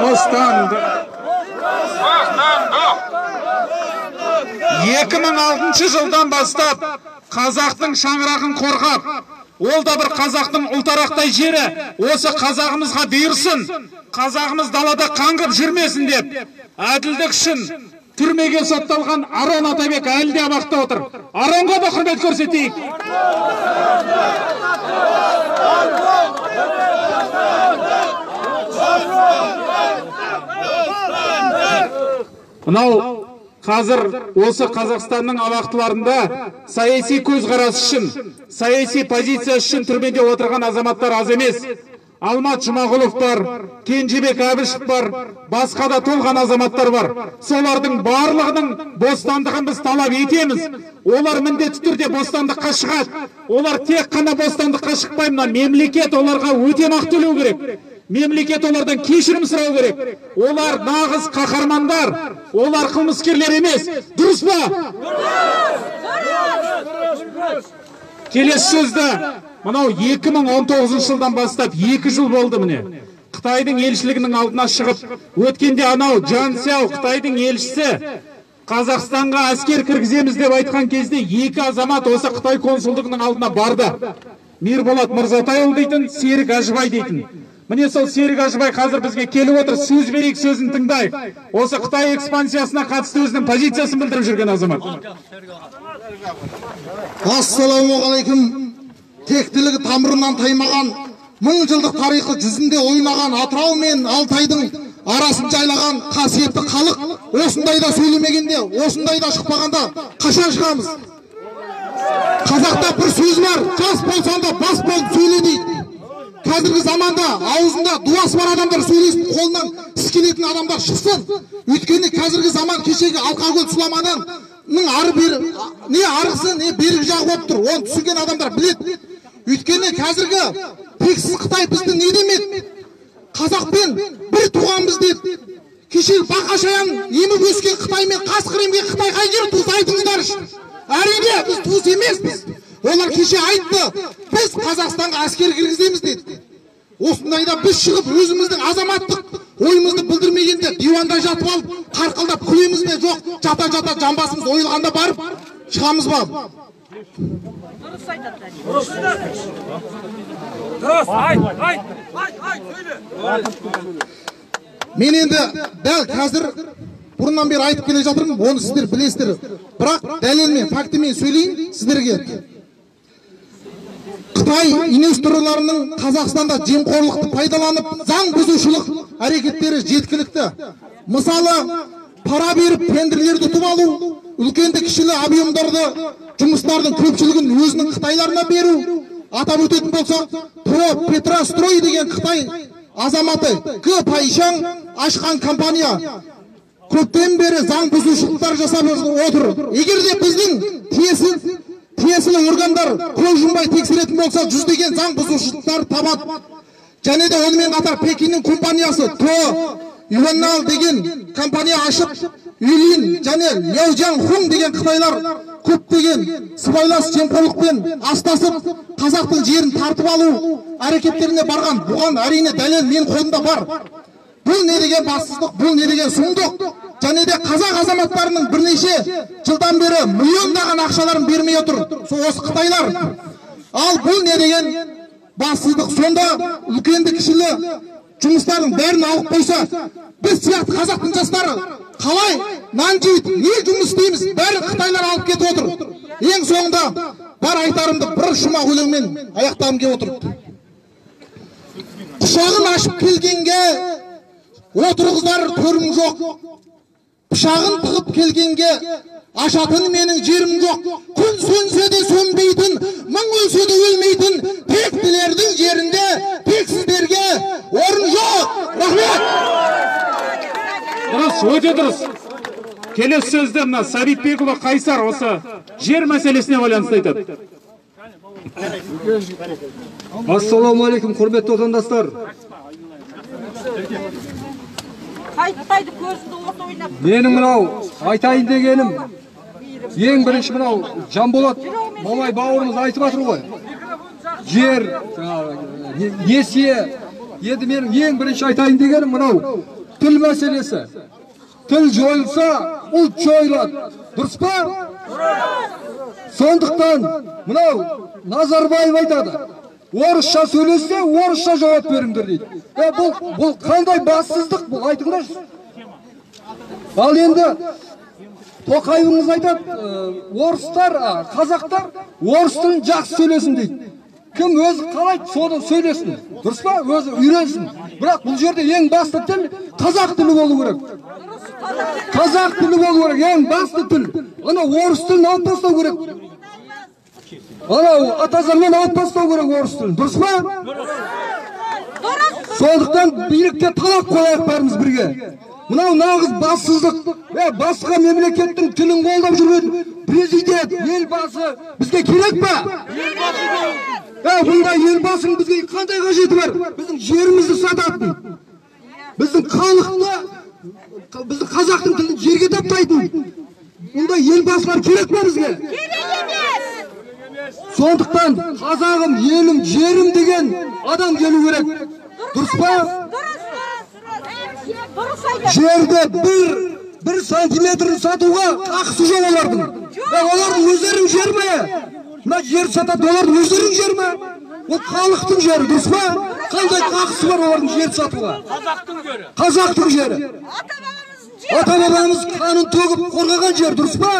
Бостандық. 2006 жылдан бастап қазақтың шаңырағын қорғап, ол да бір қазақтың ұлтарақтай жері, осы қазағымызға бұйырсын, қазағымыз далада қаңғып жүрмесін деп әділдік үшін түрмеге сотталған Арон Атабек әлі де абақта отыр. Аронға да құрмет көрсетейік. Мынау қазір осы Қазақстанның абақтыларында саяси көзқарас үшін, саяси позиция үшін түрмеде отырған азаматтар аз емес. Алмат Жұмағұлов бар, Кенжебек Әбішев бар, басқа да толған азаматтар бар. Солардың барлығының бостандығын біз талап етеміз. Олар міндетті түрде бостандыққа шығады. Олар тек қана бостандыққа шықпай, мына мемлекет оларға өтемақы төлеу керек. Мемлекет олардан кешірім сұрау керек. Олар нағыз қаһармандар, олар қылмыскерлер емес. Дұрыс па? Дұрыс. Келесі сөзді мынау 2019 жылдан бастап 2 жыл болды міне. Қытайдың елшілігінің алдына шығып, өткенде анау Джан Сяо Қытайдың елшісі Қазақстанға әскер кіргіземіз деп айтқан кезде 2 азамат осы Қытай консулдығының алдына барды. Мирболат Мырзатайұлы дейтін, Серік Әжібай дейтін. Міне сол Серік Әжібай қазір бізге келіп отыр, сөз берейік, сөзін тыңдайық. Осы Қытай экспансиясына қатысты өзінің позициясын білдіріп жүрген азамат. Ассалаумағалейкум. Тектілігі тамырынан таймаған, мың жылдық тарихы жүзінде ойнаған Атырау мен Алтайдың арасын жайлаған қасиетті халық осындайда сөйлемегенде, осындайда шықпағанда қашан шығамыз? Қазақта бір сөз бар, жас болсаң да бас болып сөйле дейді. Қазіргі заманда аузында дуасы бар адамдар сөйлесін, қолынан іс келетін адамдар шықсын. Өйткені қазіргі заман кешегі алқакөл сұламаның ары бері, не арғысы, не бергі жағы болып тұр. Оны түсінген адамдар біледі. Өйткені қазіргі тексіз Қытай бізді не демеді? Қазақпен бір туғанбыз деді. Кешегі бақа шаян еміп өскен Қытай мен қасқыр емген Қытай қай жері туыс, айтыңыздаршы. Әрине біз туыс емеспіз. Олар кеше айтты, біз Қазақстанға әскер кіргіземіз деді. Осындайда біз шығып өзіміздің азаматтық ойымызды білдірмегенде диванда жатып алып қарқылдап күлеміз бе? Жоқ, жата-жата жамбасымыз ойылғанда барып шығамыз ба? Дұрыс айтады. Дұрыс, айт, айт. Айт, айт, сөйле. Мен енді дәл қазір бұрыннан бері айтып келе жатырмын, оны сіздер білесіздер. Бірақ дәлелмен, фактімен сөйлейін сіздерге. Қытай инвесторларының Қазақстанда жемқорлықты пайдаланып, заң бұзушылық әрекеттері жеткілікті. Мысалы, пара беріп тендерлерді ұтып алу, үлкенді кішілі объемдарды жұмыстардың көпшілігін өзінің қытайларына беру. Атап өтетін болсақ, Про Петрострой деген Қытай азаматы Г Пайшаң ашқан компания көптен бері заң бұзушылықтар жасап отыр. Егер де біздің тиесілі органдар көз жұмбай тексеретін болса, жүздеген заң бұзушылықтар табады. Және де онымен қатар Пекиннің компаниясы То Юаннал деген компания ашып, Юлин және Ляо Джан Хун деген қытайлар көптеген сыбайлас жемқорлықпен астасып, қазақтың жерін тартып алу әрекеттеріне барған. Бұған әрине дәлел мен қолымда бар. Бұл не деген бассыздық, бұл не деген сұмдық. Және де қазақ азаматтарының бірнеше жылдан бері миллиондаған ақшаларын бермей отыр сол осы қытайлар. Ал бұл не деген бассыздық? Сонда үлкенді кішілі жұмыстардың бәрін алып қойса, біз сияқты қазақтың жастары қалай нан жейді, не жұмыс істейміз? Бәрін қытайлар алып кетіп отыр. Ең соңында бар айтарымды бір шумақ өлеңмен аяқтағым келіп отыр. Құшағын ашып келгенге отырғызар төрім жоқ, пышағын тығып келгенге ашатын менің жерім жоқ. Күн сөнсе де сөнбейтін, мың өлсе де өлмейтін тектілердің жерінде тексіздерге орын жоқ. Рахмет. Дұрыс, өте дұрыс. Келесі сөзді мына Сәбитбекұлы Қайсар осы жер мәселесіне байланысты айтады. Ассалаумағалейкум, құрметті отандастар. Қайтпайды, көзіңді от ойнап. Менің мынау айтайын дегенім, ең бірінші мынау Жанболат Мамай бауырымыз айтып жатыр ғой. Жер, жаңағы несие. Енді менің ең бірінші айтайын дегенім мынау Тіл мәселесі. Тіл жойылса, ұлт жойылады. Дұрыс па? Сондықтан мынау Назарбаев айтады, орысша сөйлессе, орысша жауап беріңдер дейді. Бұл қандай бассыздық, бұл айтыңдаршы. Ал енді Тоқаевыңыз айтады, орыстар, қазақтар орыс тілін жақсы сөйлесін дейді. Кім өзі қалайды, соны сөйлесін. Дұрыс па? Өзі үйренсін. Бірақ бұл жерде ең басты тіл қазақ тілі болу керек. Қазақ тілі болу керек, ең басты тіл. Ана орыс тілін алып тастау керек. Анау ата заңнан алып тастау керек орыс тілін. Дұрыс па? Сондықтан билікке талап қояйық бәріміз бірге. Мынау нағыз бассыздық. Басқа мемлекеттің тілін қолдап жүрген президент, елбасы бізге керек па? Бұндай елбасының бізге қандай қажеті бар? Біздің жерімізді сататын, біздің халықты, біздің қазақтың тілін жерге таптайтын бұндай елбасылар керек па бізге? Керек емес. Сондықтан қазағым, елім, жерім деген адам келу керек. Дұрыс па? Жерді бір сантиметрін сатуға қақысы жоқ олардың. Олардың өздерінің жері ме? Мына жер сатады, олардың өздерінің жері ме? Ол халықтың жері, дұрыс па? Қандай қақысы бар олардың жер сатуға? Қазақтың жері. Қазақтың жері. Ата-бабамыз қанын төгіп қорғаған жер, дұрыс па?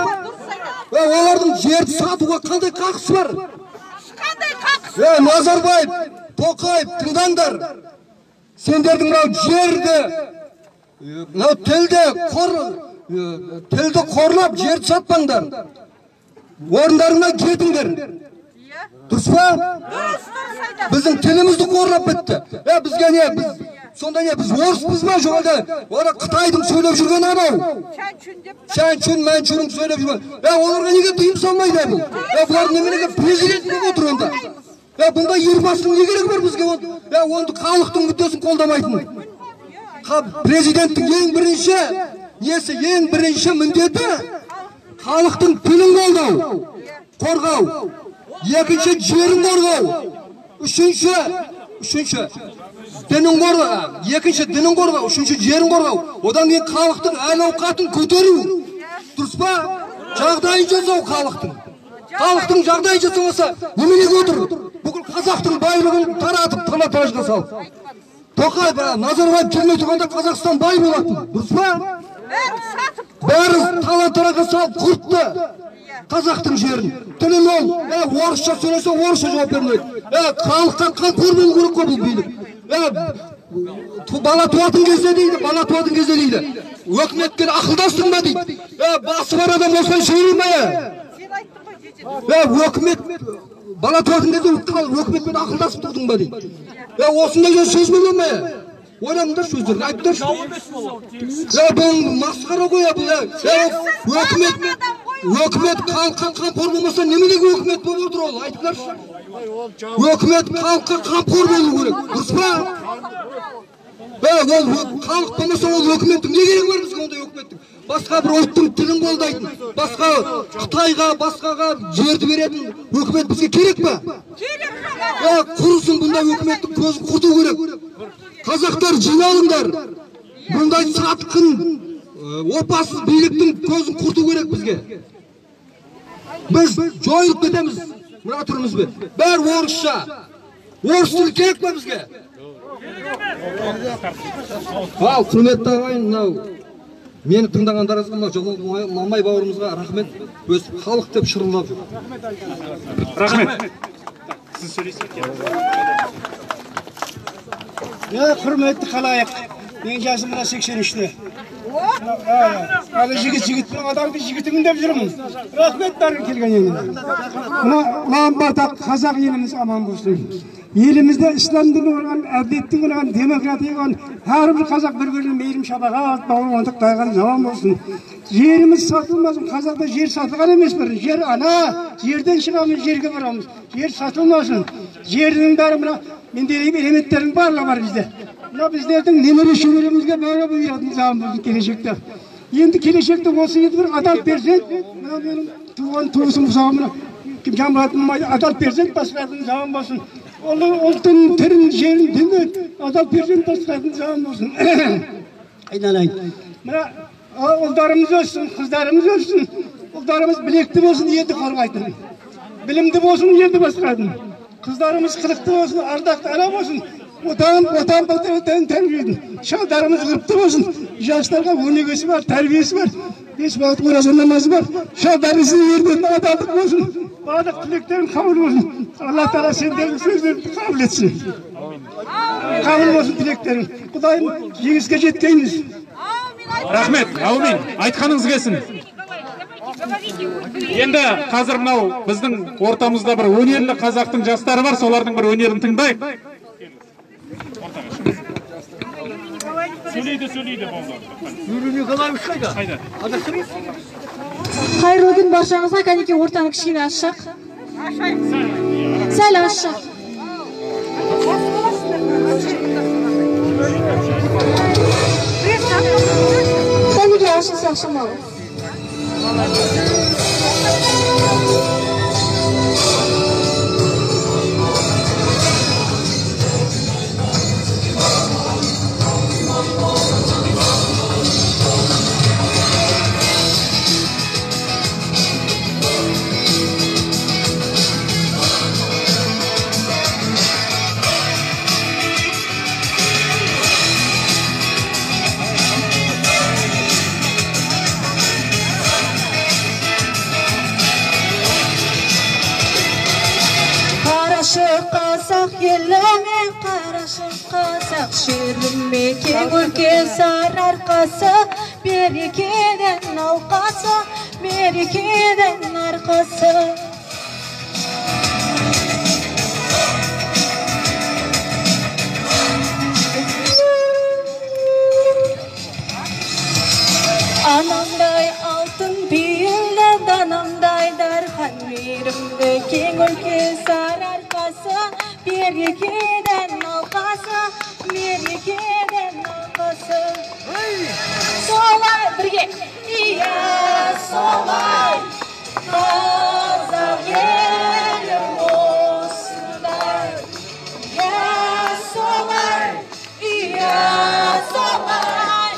Олардың жерді сатуға қандай қақысы бар? Қандай қақысы? Назарбаев, Тоқаев, тыңдаңдар. Сендердің мынау жерді, мынау тілді қорлап жерді сатпаңдар. Орындарыңнан кетіңдер. Дұрыс па? Біздің тілімізді қорлап бітті. Бізге не, біз сонда не, біз орыспыз ба? Жоқ әлде ана Қытайдың сөйлеп жүрген анау. Чанчун, Манчунның сөйлеп жүрген. Оларға неге тыйым салмайды бұл? Бұлар неменеге президент болып отыр онда? Бұндай елбасының не керегі бар бізге? Онды халықтың мүддесін қолдамайтын. Президенттің ең бірінші несі, ең бірінші міндеті халықтың тілін қолдау, қорғау, екінші жерін қорғау, үшінші дінін қорғау, екінші дінін қорғау, үшінші жерін қорғау, одан кейін халықтың әл-ауқатын көтеру. Дұрыс па? Жағдайын жасау халықтың. Халықтың жағдайын жасамаса, неменеге отыр? Бүкіл қазақтың байлығын таратып, талан-таражға салып. Тоқаев, Назарбаев келмей тұрғанда Қазақстан бай болатын. Дұрыс па? Бәрі талан-таражға салып құртты қазақтың жерін. Тілін ол, орысша сөйлесе орысша жауап бермейді. Халыққа қамқор болу керек қой бұл билік. Бала туатын кезде дейді, бала туатын кезде дейді. Өкіметпен ақылдастың ба дейді. Басы бар адам осылай сөйлей ме? Өкімет бала туатын кезде өкіметпен ақылдасып тұрдың ба дейді. Осындай сөз бола ма? Ойланыңдаршы өздерің, айтыңдаршы. Бұл масқара ғой, бұл. Өкімет халыққа қамқор болмаса неменеге өкімет болып отыр ол? Айтыңдаршы. Өкімет халыққа қамқор болу керек, дұрыс па? Ол халық болмаса ол өкіметтің не керегі бар бізге ондай өкіметтің? Басқа бір ұлттың тілін қолдайтын, басқа Қытайға, басқаға жерді беретін өкімет бізге керек па? Керек. Құрысын бұндай өкіметтің көзін құрту керек. Қазақтар жиналыңдар. Бұндай сатқын, опасыз биліктің көзін құрту керек бізге. Біз жойылып кетеміз мына түрімізбен. Бәрі орысша. Орыс тілі керек па бізге? Ал, құрметті ағайын, мынау мені тыңдағандарыңызға, мынау Мамай бауырымызға рахмет. Өз халық деп шырылдап жүр. Рахмет. Сіз сөйлейсіз. Құрметті халайық, менің жасым мына 83-те. Әлі жігіт, адамды жігітімін деп жүрмін. Рахмет бәрі келген еліне. Мына ұлан-байтақ қазақ еліміз аман болсын. Елімізде ислам діні орнаған, әділеттің орнаған, демократия орнаған, әрбір қазақ бір-біріне мейірім шапағат, бауырмалдық тайған заман болсын. Жеріміз сатылмасын, қазақта жер сатылған емес бір. Жер ана, жерден шығамыз, жерге барамыз. Жер сатылмасын. Жердің бәрі мына менделеев элементтердің барлығы бар бізде. Мына біздердің немере шөберемізге бәрі бұйыратын заман болсын келешекте. Енді келешекте осы енді бір адал перзент, мына менің туған туысым мысалы мына Жанболат Мамай адал перзент басқаратын заман болсын. Ұлттың тілін, жерін, дінін адал перзент басқаратын заман болсын. Айналайын. Мына ұлдарымыз өссін, қыздарымыз өссін, ұлдарымыз білекті болсын, елді қорғайтын. Білімді болсын, елді басқаратын. Қыздарымыз қылықты болсын, ардақты ана болсын, отан тәрбиелейтін. Шалдарымыз ғұрыпты болсын, жастарға өнегесі бар, тәрбиесі бар, 5 уақыт ораза намазы бар. Шалдарыңыз ерден адалдық болсын, барлық тілектерің қабыл болсын. Алла тағала сендердің сөздеріңді қабыл етсін. Қабыл болсын тілектерің. Құдайым жеңіске жеткейміз. Рахмет, әумин, айтқаныңыз келсін. Енді қазір мынау біздің ортамызда бір өнерлі қазақтың жастары бар, солардың бір өнерін тыңдайық. Сөйлейді, сөйлейді болды. Юрий Николаевич қайда? Қайда? Қайырлы күн баршаңызға, кәнекей ортаны кішкене ашсақ. Сәл ашсақ. Кәнекей ашылсақ шамалы. Қазақ еліме, қарашы қазақ жеріме, кең өлке Сарыарқасы, берекенің алқасы, мерекенің арқасы. Анамдай алтын пейілді, данамдай дархан мейірімді, кең өлке Сарыарқасы, берекенің алқасы, мерекенің алқасы. Солай бірге, иә, солай, қазақ елім осындай. Иә, солай, иә, солай,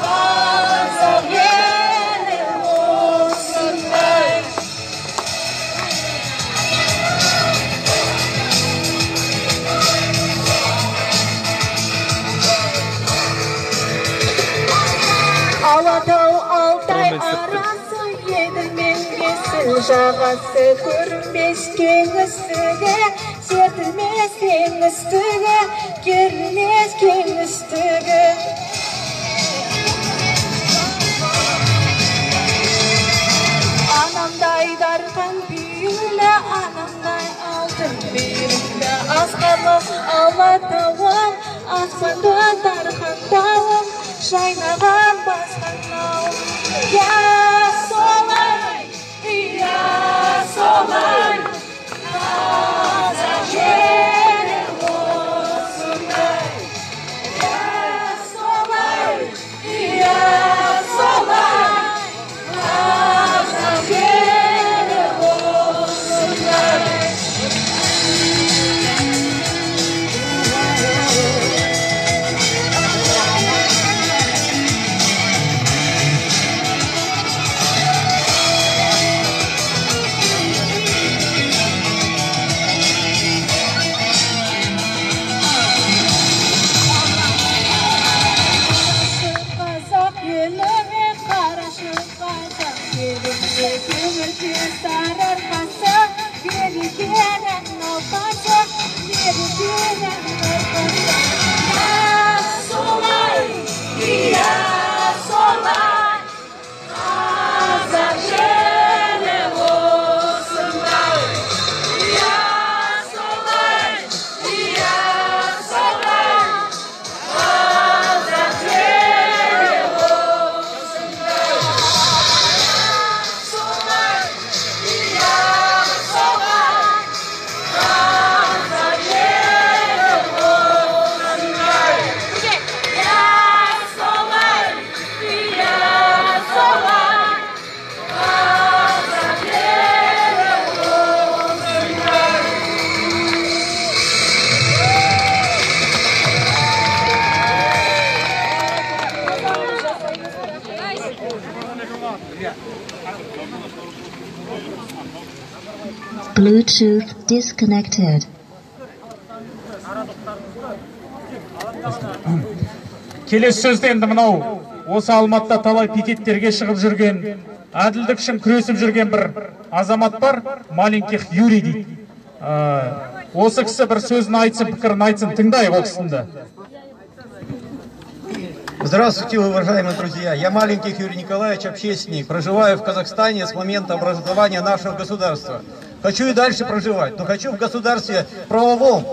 қазақ елім осындай. Алатау, Алтай арасы, Еділ мен Есіл жағасы, көрінбес кеңістігі, зертілмес кеңістігі, керілмес кеңістігі. Анамдай дархан пейілді, анамдай алтын мейірімді, асқарлы Алатауым, аспанды дархан тауым, жайнаған басқан науым. Я солай, я солай, қазақ елі осындай. Я солай, я солай, қазақ елі осындай. Bluetooth disconnected. Келесі сөзді енді мынау осы Алматыда талай пикеттерге шығып жүрген, әділдік үшін күресіп жүрген бір азамат бар, Маленьких Юрий дейді. Осы кісі бір сөзін айтсын, пікірін айтсын, тыңдайық ол кісіні. Здравствуйте, уважаемые друзья. Я Маленьких Юрий Николаевич, общественник. Проживаю в Казахстане с момента образования нашего государства. Хочу и дальше проживать, но хочу в государстве правовом,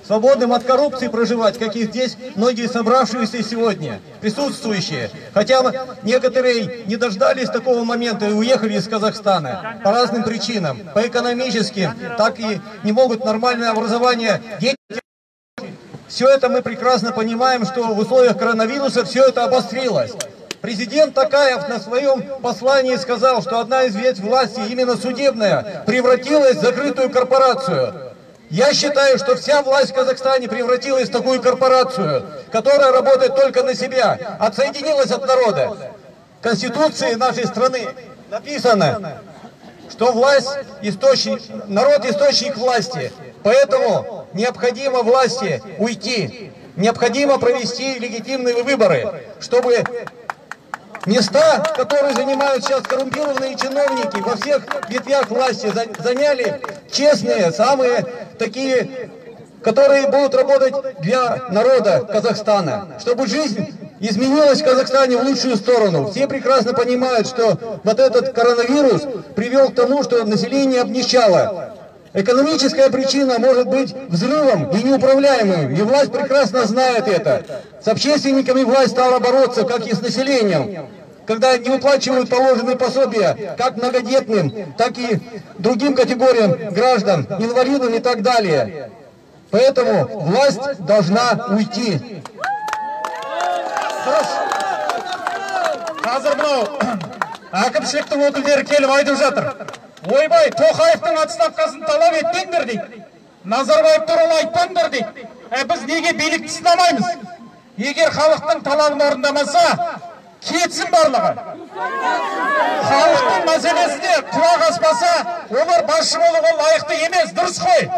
свободным от коррупции проживать, каких здесь многие собравшиеся сегодня, присутствующие. Хотя некоторые не дождались такого момента и уехали из Казахстана по разным причинам, по экономическим, так и не могут нормальное образование дети. Все это мы прекрасно понимаем, что в условиях коронавируса все это обострилось. Президент Токаев на своем послании сказал, что одна из ветвей власти, именно судебная, превратилась в закрытую корпорацию. Я считаю, что вся власть в Казахстане превратилась в такую корпорацию, которая работает только на себя, отсоединилась от народа. В Конституции нашей страны написано, что власть источник, народ источник власти. Поэтому необходимо власти уйти, необходимо провести легитимные выборы, чтобы места, которые занимают сейчас коррумпированные чиновники во всех ветвях власти, заняли честные, самые такие, которые будут работать для народа Казахстана, чтобы жизнь изменилась в Казахстане в лучшую сторону. Все прекрасно понимают, что вот этот коронавирус привел к тому, что население обнищало. Экономическая причина может быть взрывом и неуправляемым, и власть прекрасно знает это. С общественниками власть стала бороться, как и с населением. Когда не выплачивают положенные пособия как многодетным, так и другим категориям граждан, инвалидам и так далее. Поэтому власть должна уйти. Қазір мынау әкімшіліктің өкілдері келіп айтып жатыр. Ойбай, Тоқаевтың отставкасын талап етпеңдер дейді. Назарбаев туралы айтпаңдар дейді. Біз неге билікті сынамаймыз? Егер халықтың талабын орындамаса, кетсін барлығы. Халықтың мәселесіне құлақ аспаса, олар басшы болуға лайықты емес, дұрыс қой.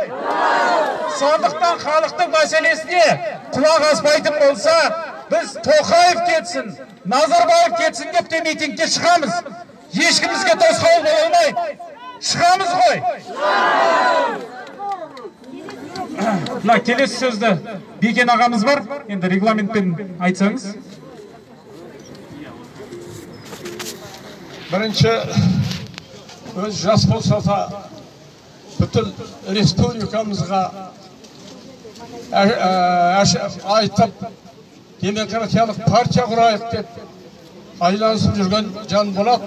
Сондықтан халықтың мәселесіне құлақ аспайтын болса, біз Тоқаев кетсін, Назарбаев кетсін деп те митингке шығамыз. Ешкімізге тосқауыл бола алмайды. Шығамыз ғой. Мына келесі сөзді Бекен ағамыз бар. Енді регламентпен айтсаңыз. Бірінші, өз жас болса да бүткіл республикамызға айтып, демократиялық партия құрайық деп айланысып жүрген Жанболат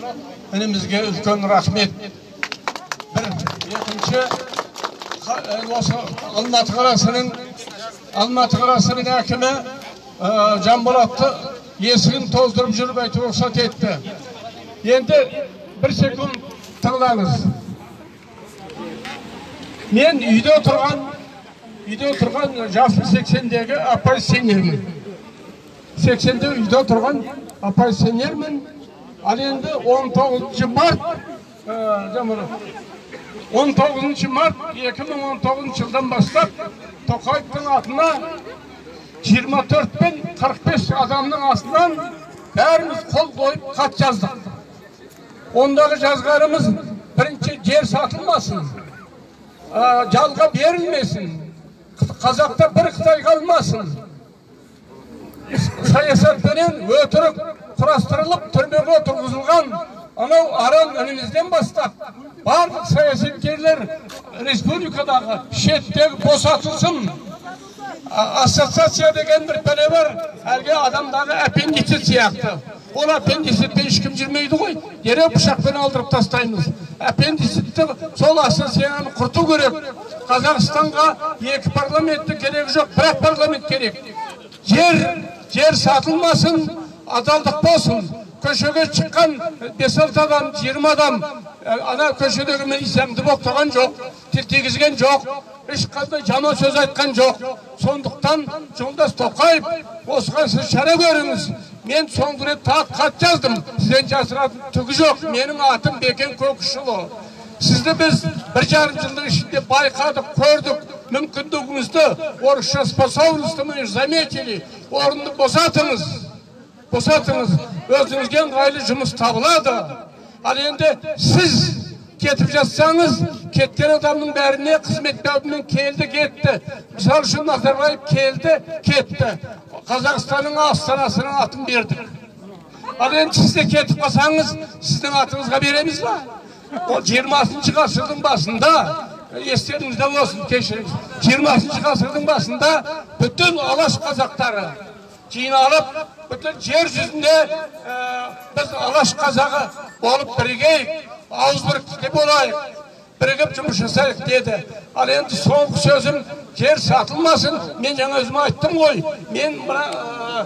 інімізге үлкен рахмет. Бір, екінші, осы Алматы қаласының әкімі Жанболатты есігін тоздырып жүріп айтып рұқсат етті. Енді бір секунд тыңдаңыз. Мен үйде тұрған жасым 80-дегі апай сенермін. 80-де үйде тұрған апай сенермін. Ал енді 19 март 19 март 2019 жылдан бастап Тоқаевтың атына 24 пен 45 адамның астынан бәріміз қол қойып хат жаздық. Ондағы жазғанымыз бірінші жер сатылмасын, жалға берілмесін, қазақта бір қытай қалмасын. Саясатпенен өтірік құрастырылып түрмеге отырғызылған анау аран інімізден бастап барлық саясаткерлер республикадағы шеттегі босатылсын. Ассоциация деген бір пәле бар, әлгі адамдағы аппендицит сияқты. Ол аппендицитпен ешкім жүрмейді ғой, дереу пышақпен алдырып тастаймыз. Аппендицитті сол ассоциацияны құрту керек. Қазақстанға екі парламенттің керегі жоқ, бір парламент керек. Жер сатылмасын, адалдық болсын. Көшеге шыққан 5-6 адам, 20 адам, ана көшедегі милициямды боқтаған жоқ, тіл тигізген жоқ, ешқандай жаман сөз айтқан жоқ. Сондықтан жолдас Тоқаев, осыған сіз шара көріңіз. Мен соңғы рет тағы хат жаздым, сізден жасыратын түгі жоқ. Менің атым Бекен Көкішұлы. Сізді біз 1,5 жылдың ішінде байқадық, көрдік, мүмкіндігіңізді, орысша способностьті мы заметили. Орынды босатыңыз, босатыңыз, өзіңізге ыңғайлы жұмыс табылады. Ал енді сіз кетіп жатсаңыз, кеткен адамның бәріне қызмет бабымен келді, кетті. Мысал үшін Назарбаев келді, кетті. Қазақстанның астанасының атын бердік. Ал енді сіз де кетіп қалсаңыз, сіздің атыңызға береміз ба? Ол 20 ғасырдың басында, естеріңізде болсын, кешіріңіз, 20 ғасырдың басында бүтін Алаш қазақтары жиналып, бүтін жер жүзінде біз Алаш қазағы болып бірігейік, ауызбірлікте болайық, бірігіп жұмыс жасайық деді. Ал енді соңғы сөзім, жер сатылмасын. Мен жаңа өзім айттым ғой, мен мына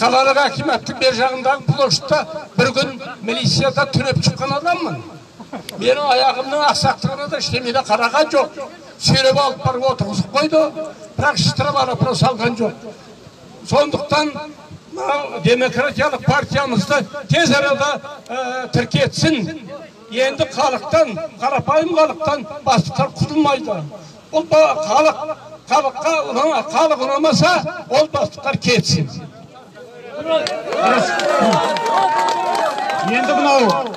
қалалық әкіматтың бер жағындағы площадьта бір күн милицияда түнеп шыққан адаммын. Менің аяғымның ақсақтығына да ештеме де қараған жоқ. Сүйреп алып барып отырғызып қойды, бірақ штраф арапыра салған жоқ. Сондықтан мынау демократиялық партиямызды тез арада тіркетсін. Енді халықтан, қарапайым халықтан бастықтар құтылмайды. Ол халық, халыққа халық ұнамаса, ол бастықтар кетсін. Енді мынау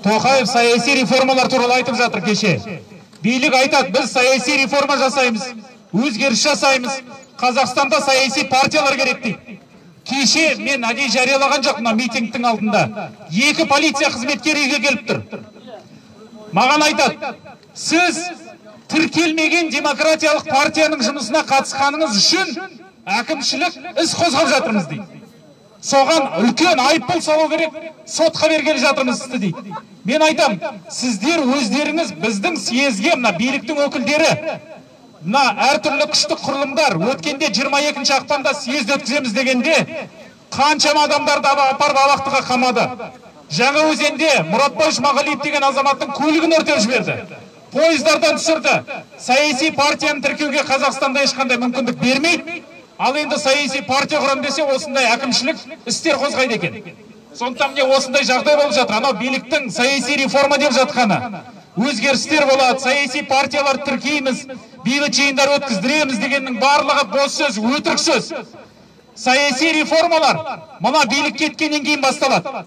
Тоқаев саяси реформалар туралы айтып жатыр кеше. Билік айтады, біз саяси реформа жасаймыз, өзгеріс жасаймыз, Қазақстанда саяси партиялар керек дейді. Кеше мен әдейі жариялаған жоқ мына митингтің алдында. 2 полиция қызметкері үйге келіп тұр. Маған айтады, сіз тіркелмеген демократиялық партияның жұмысына қатысқаныңыз үшін әкімшілік іс қозғап жатырмыз дейді. Соған үлкен айыппұл салу керек, сотқа бергелі жатырмыз сізді дейді. Мен айтам, сіздер өздеріңіз біздің съезге, мына биліктің өкілдері, мына әртүрлі күштік құрылымдар өткенде 22 ақпанда съезд өткіземіз дегенде қаншама адамдарды апарып абақтыға қамады. Жаңаөзенде Мұратбай Жұмағалиев деген азаматтың көлігін өртеп жіберді. Пойыздардан түсірді. Саяси партияны тіркеуге Қазақстанда ешқандай мүмкіндік бермейді. Ал енді саяси партия құрам десе, осындай әкімшілік істер қозғайды екен. Сондықтан міне осындай жағдай болып жатыр. Анау биліктің саяси реформа деп жатқаны, өзгерістер болады, саяси партиялар тіркейміз, бейбіт жиындар өткіздіреміз дегеннің барлығы бос сөз, өтірік сөз. Саяси реформалар мына билік кеткеннен кейін басталады.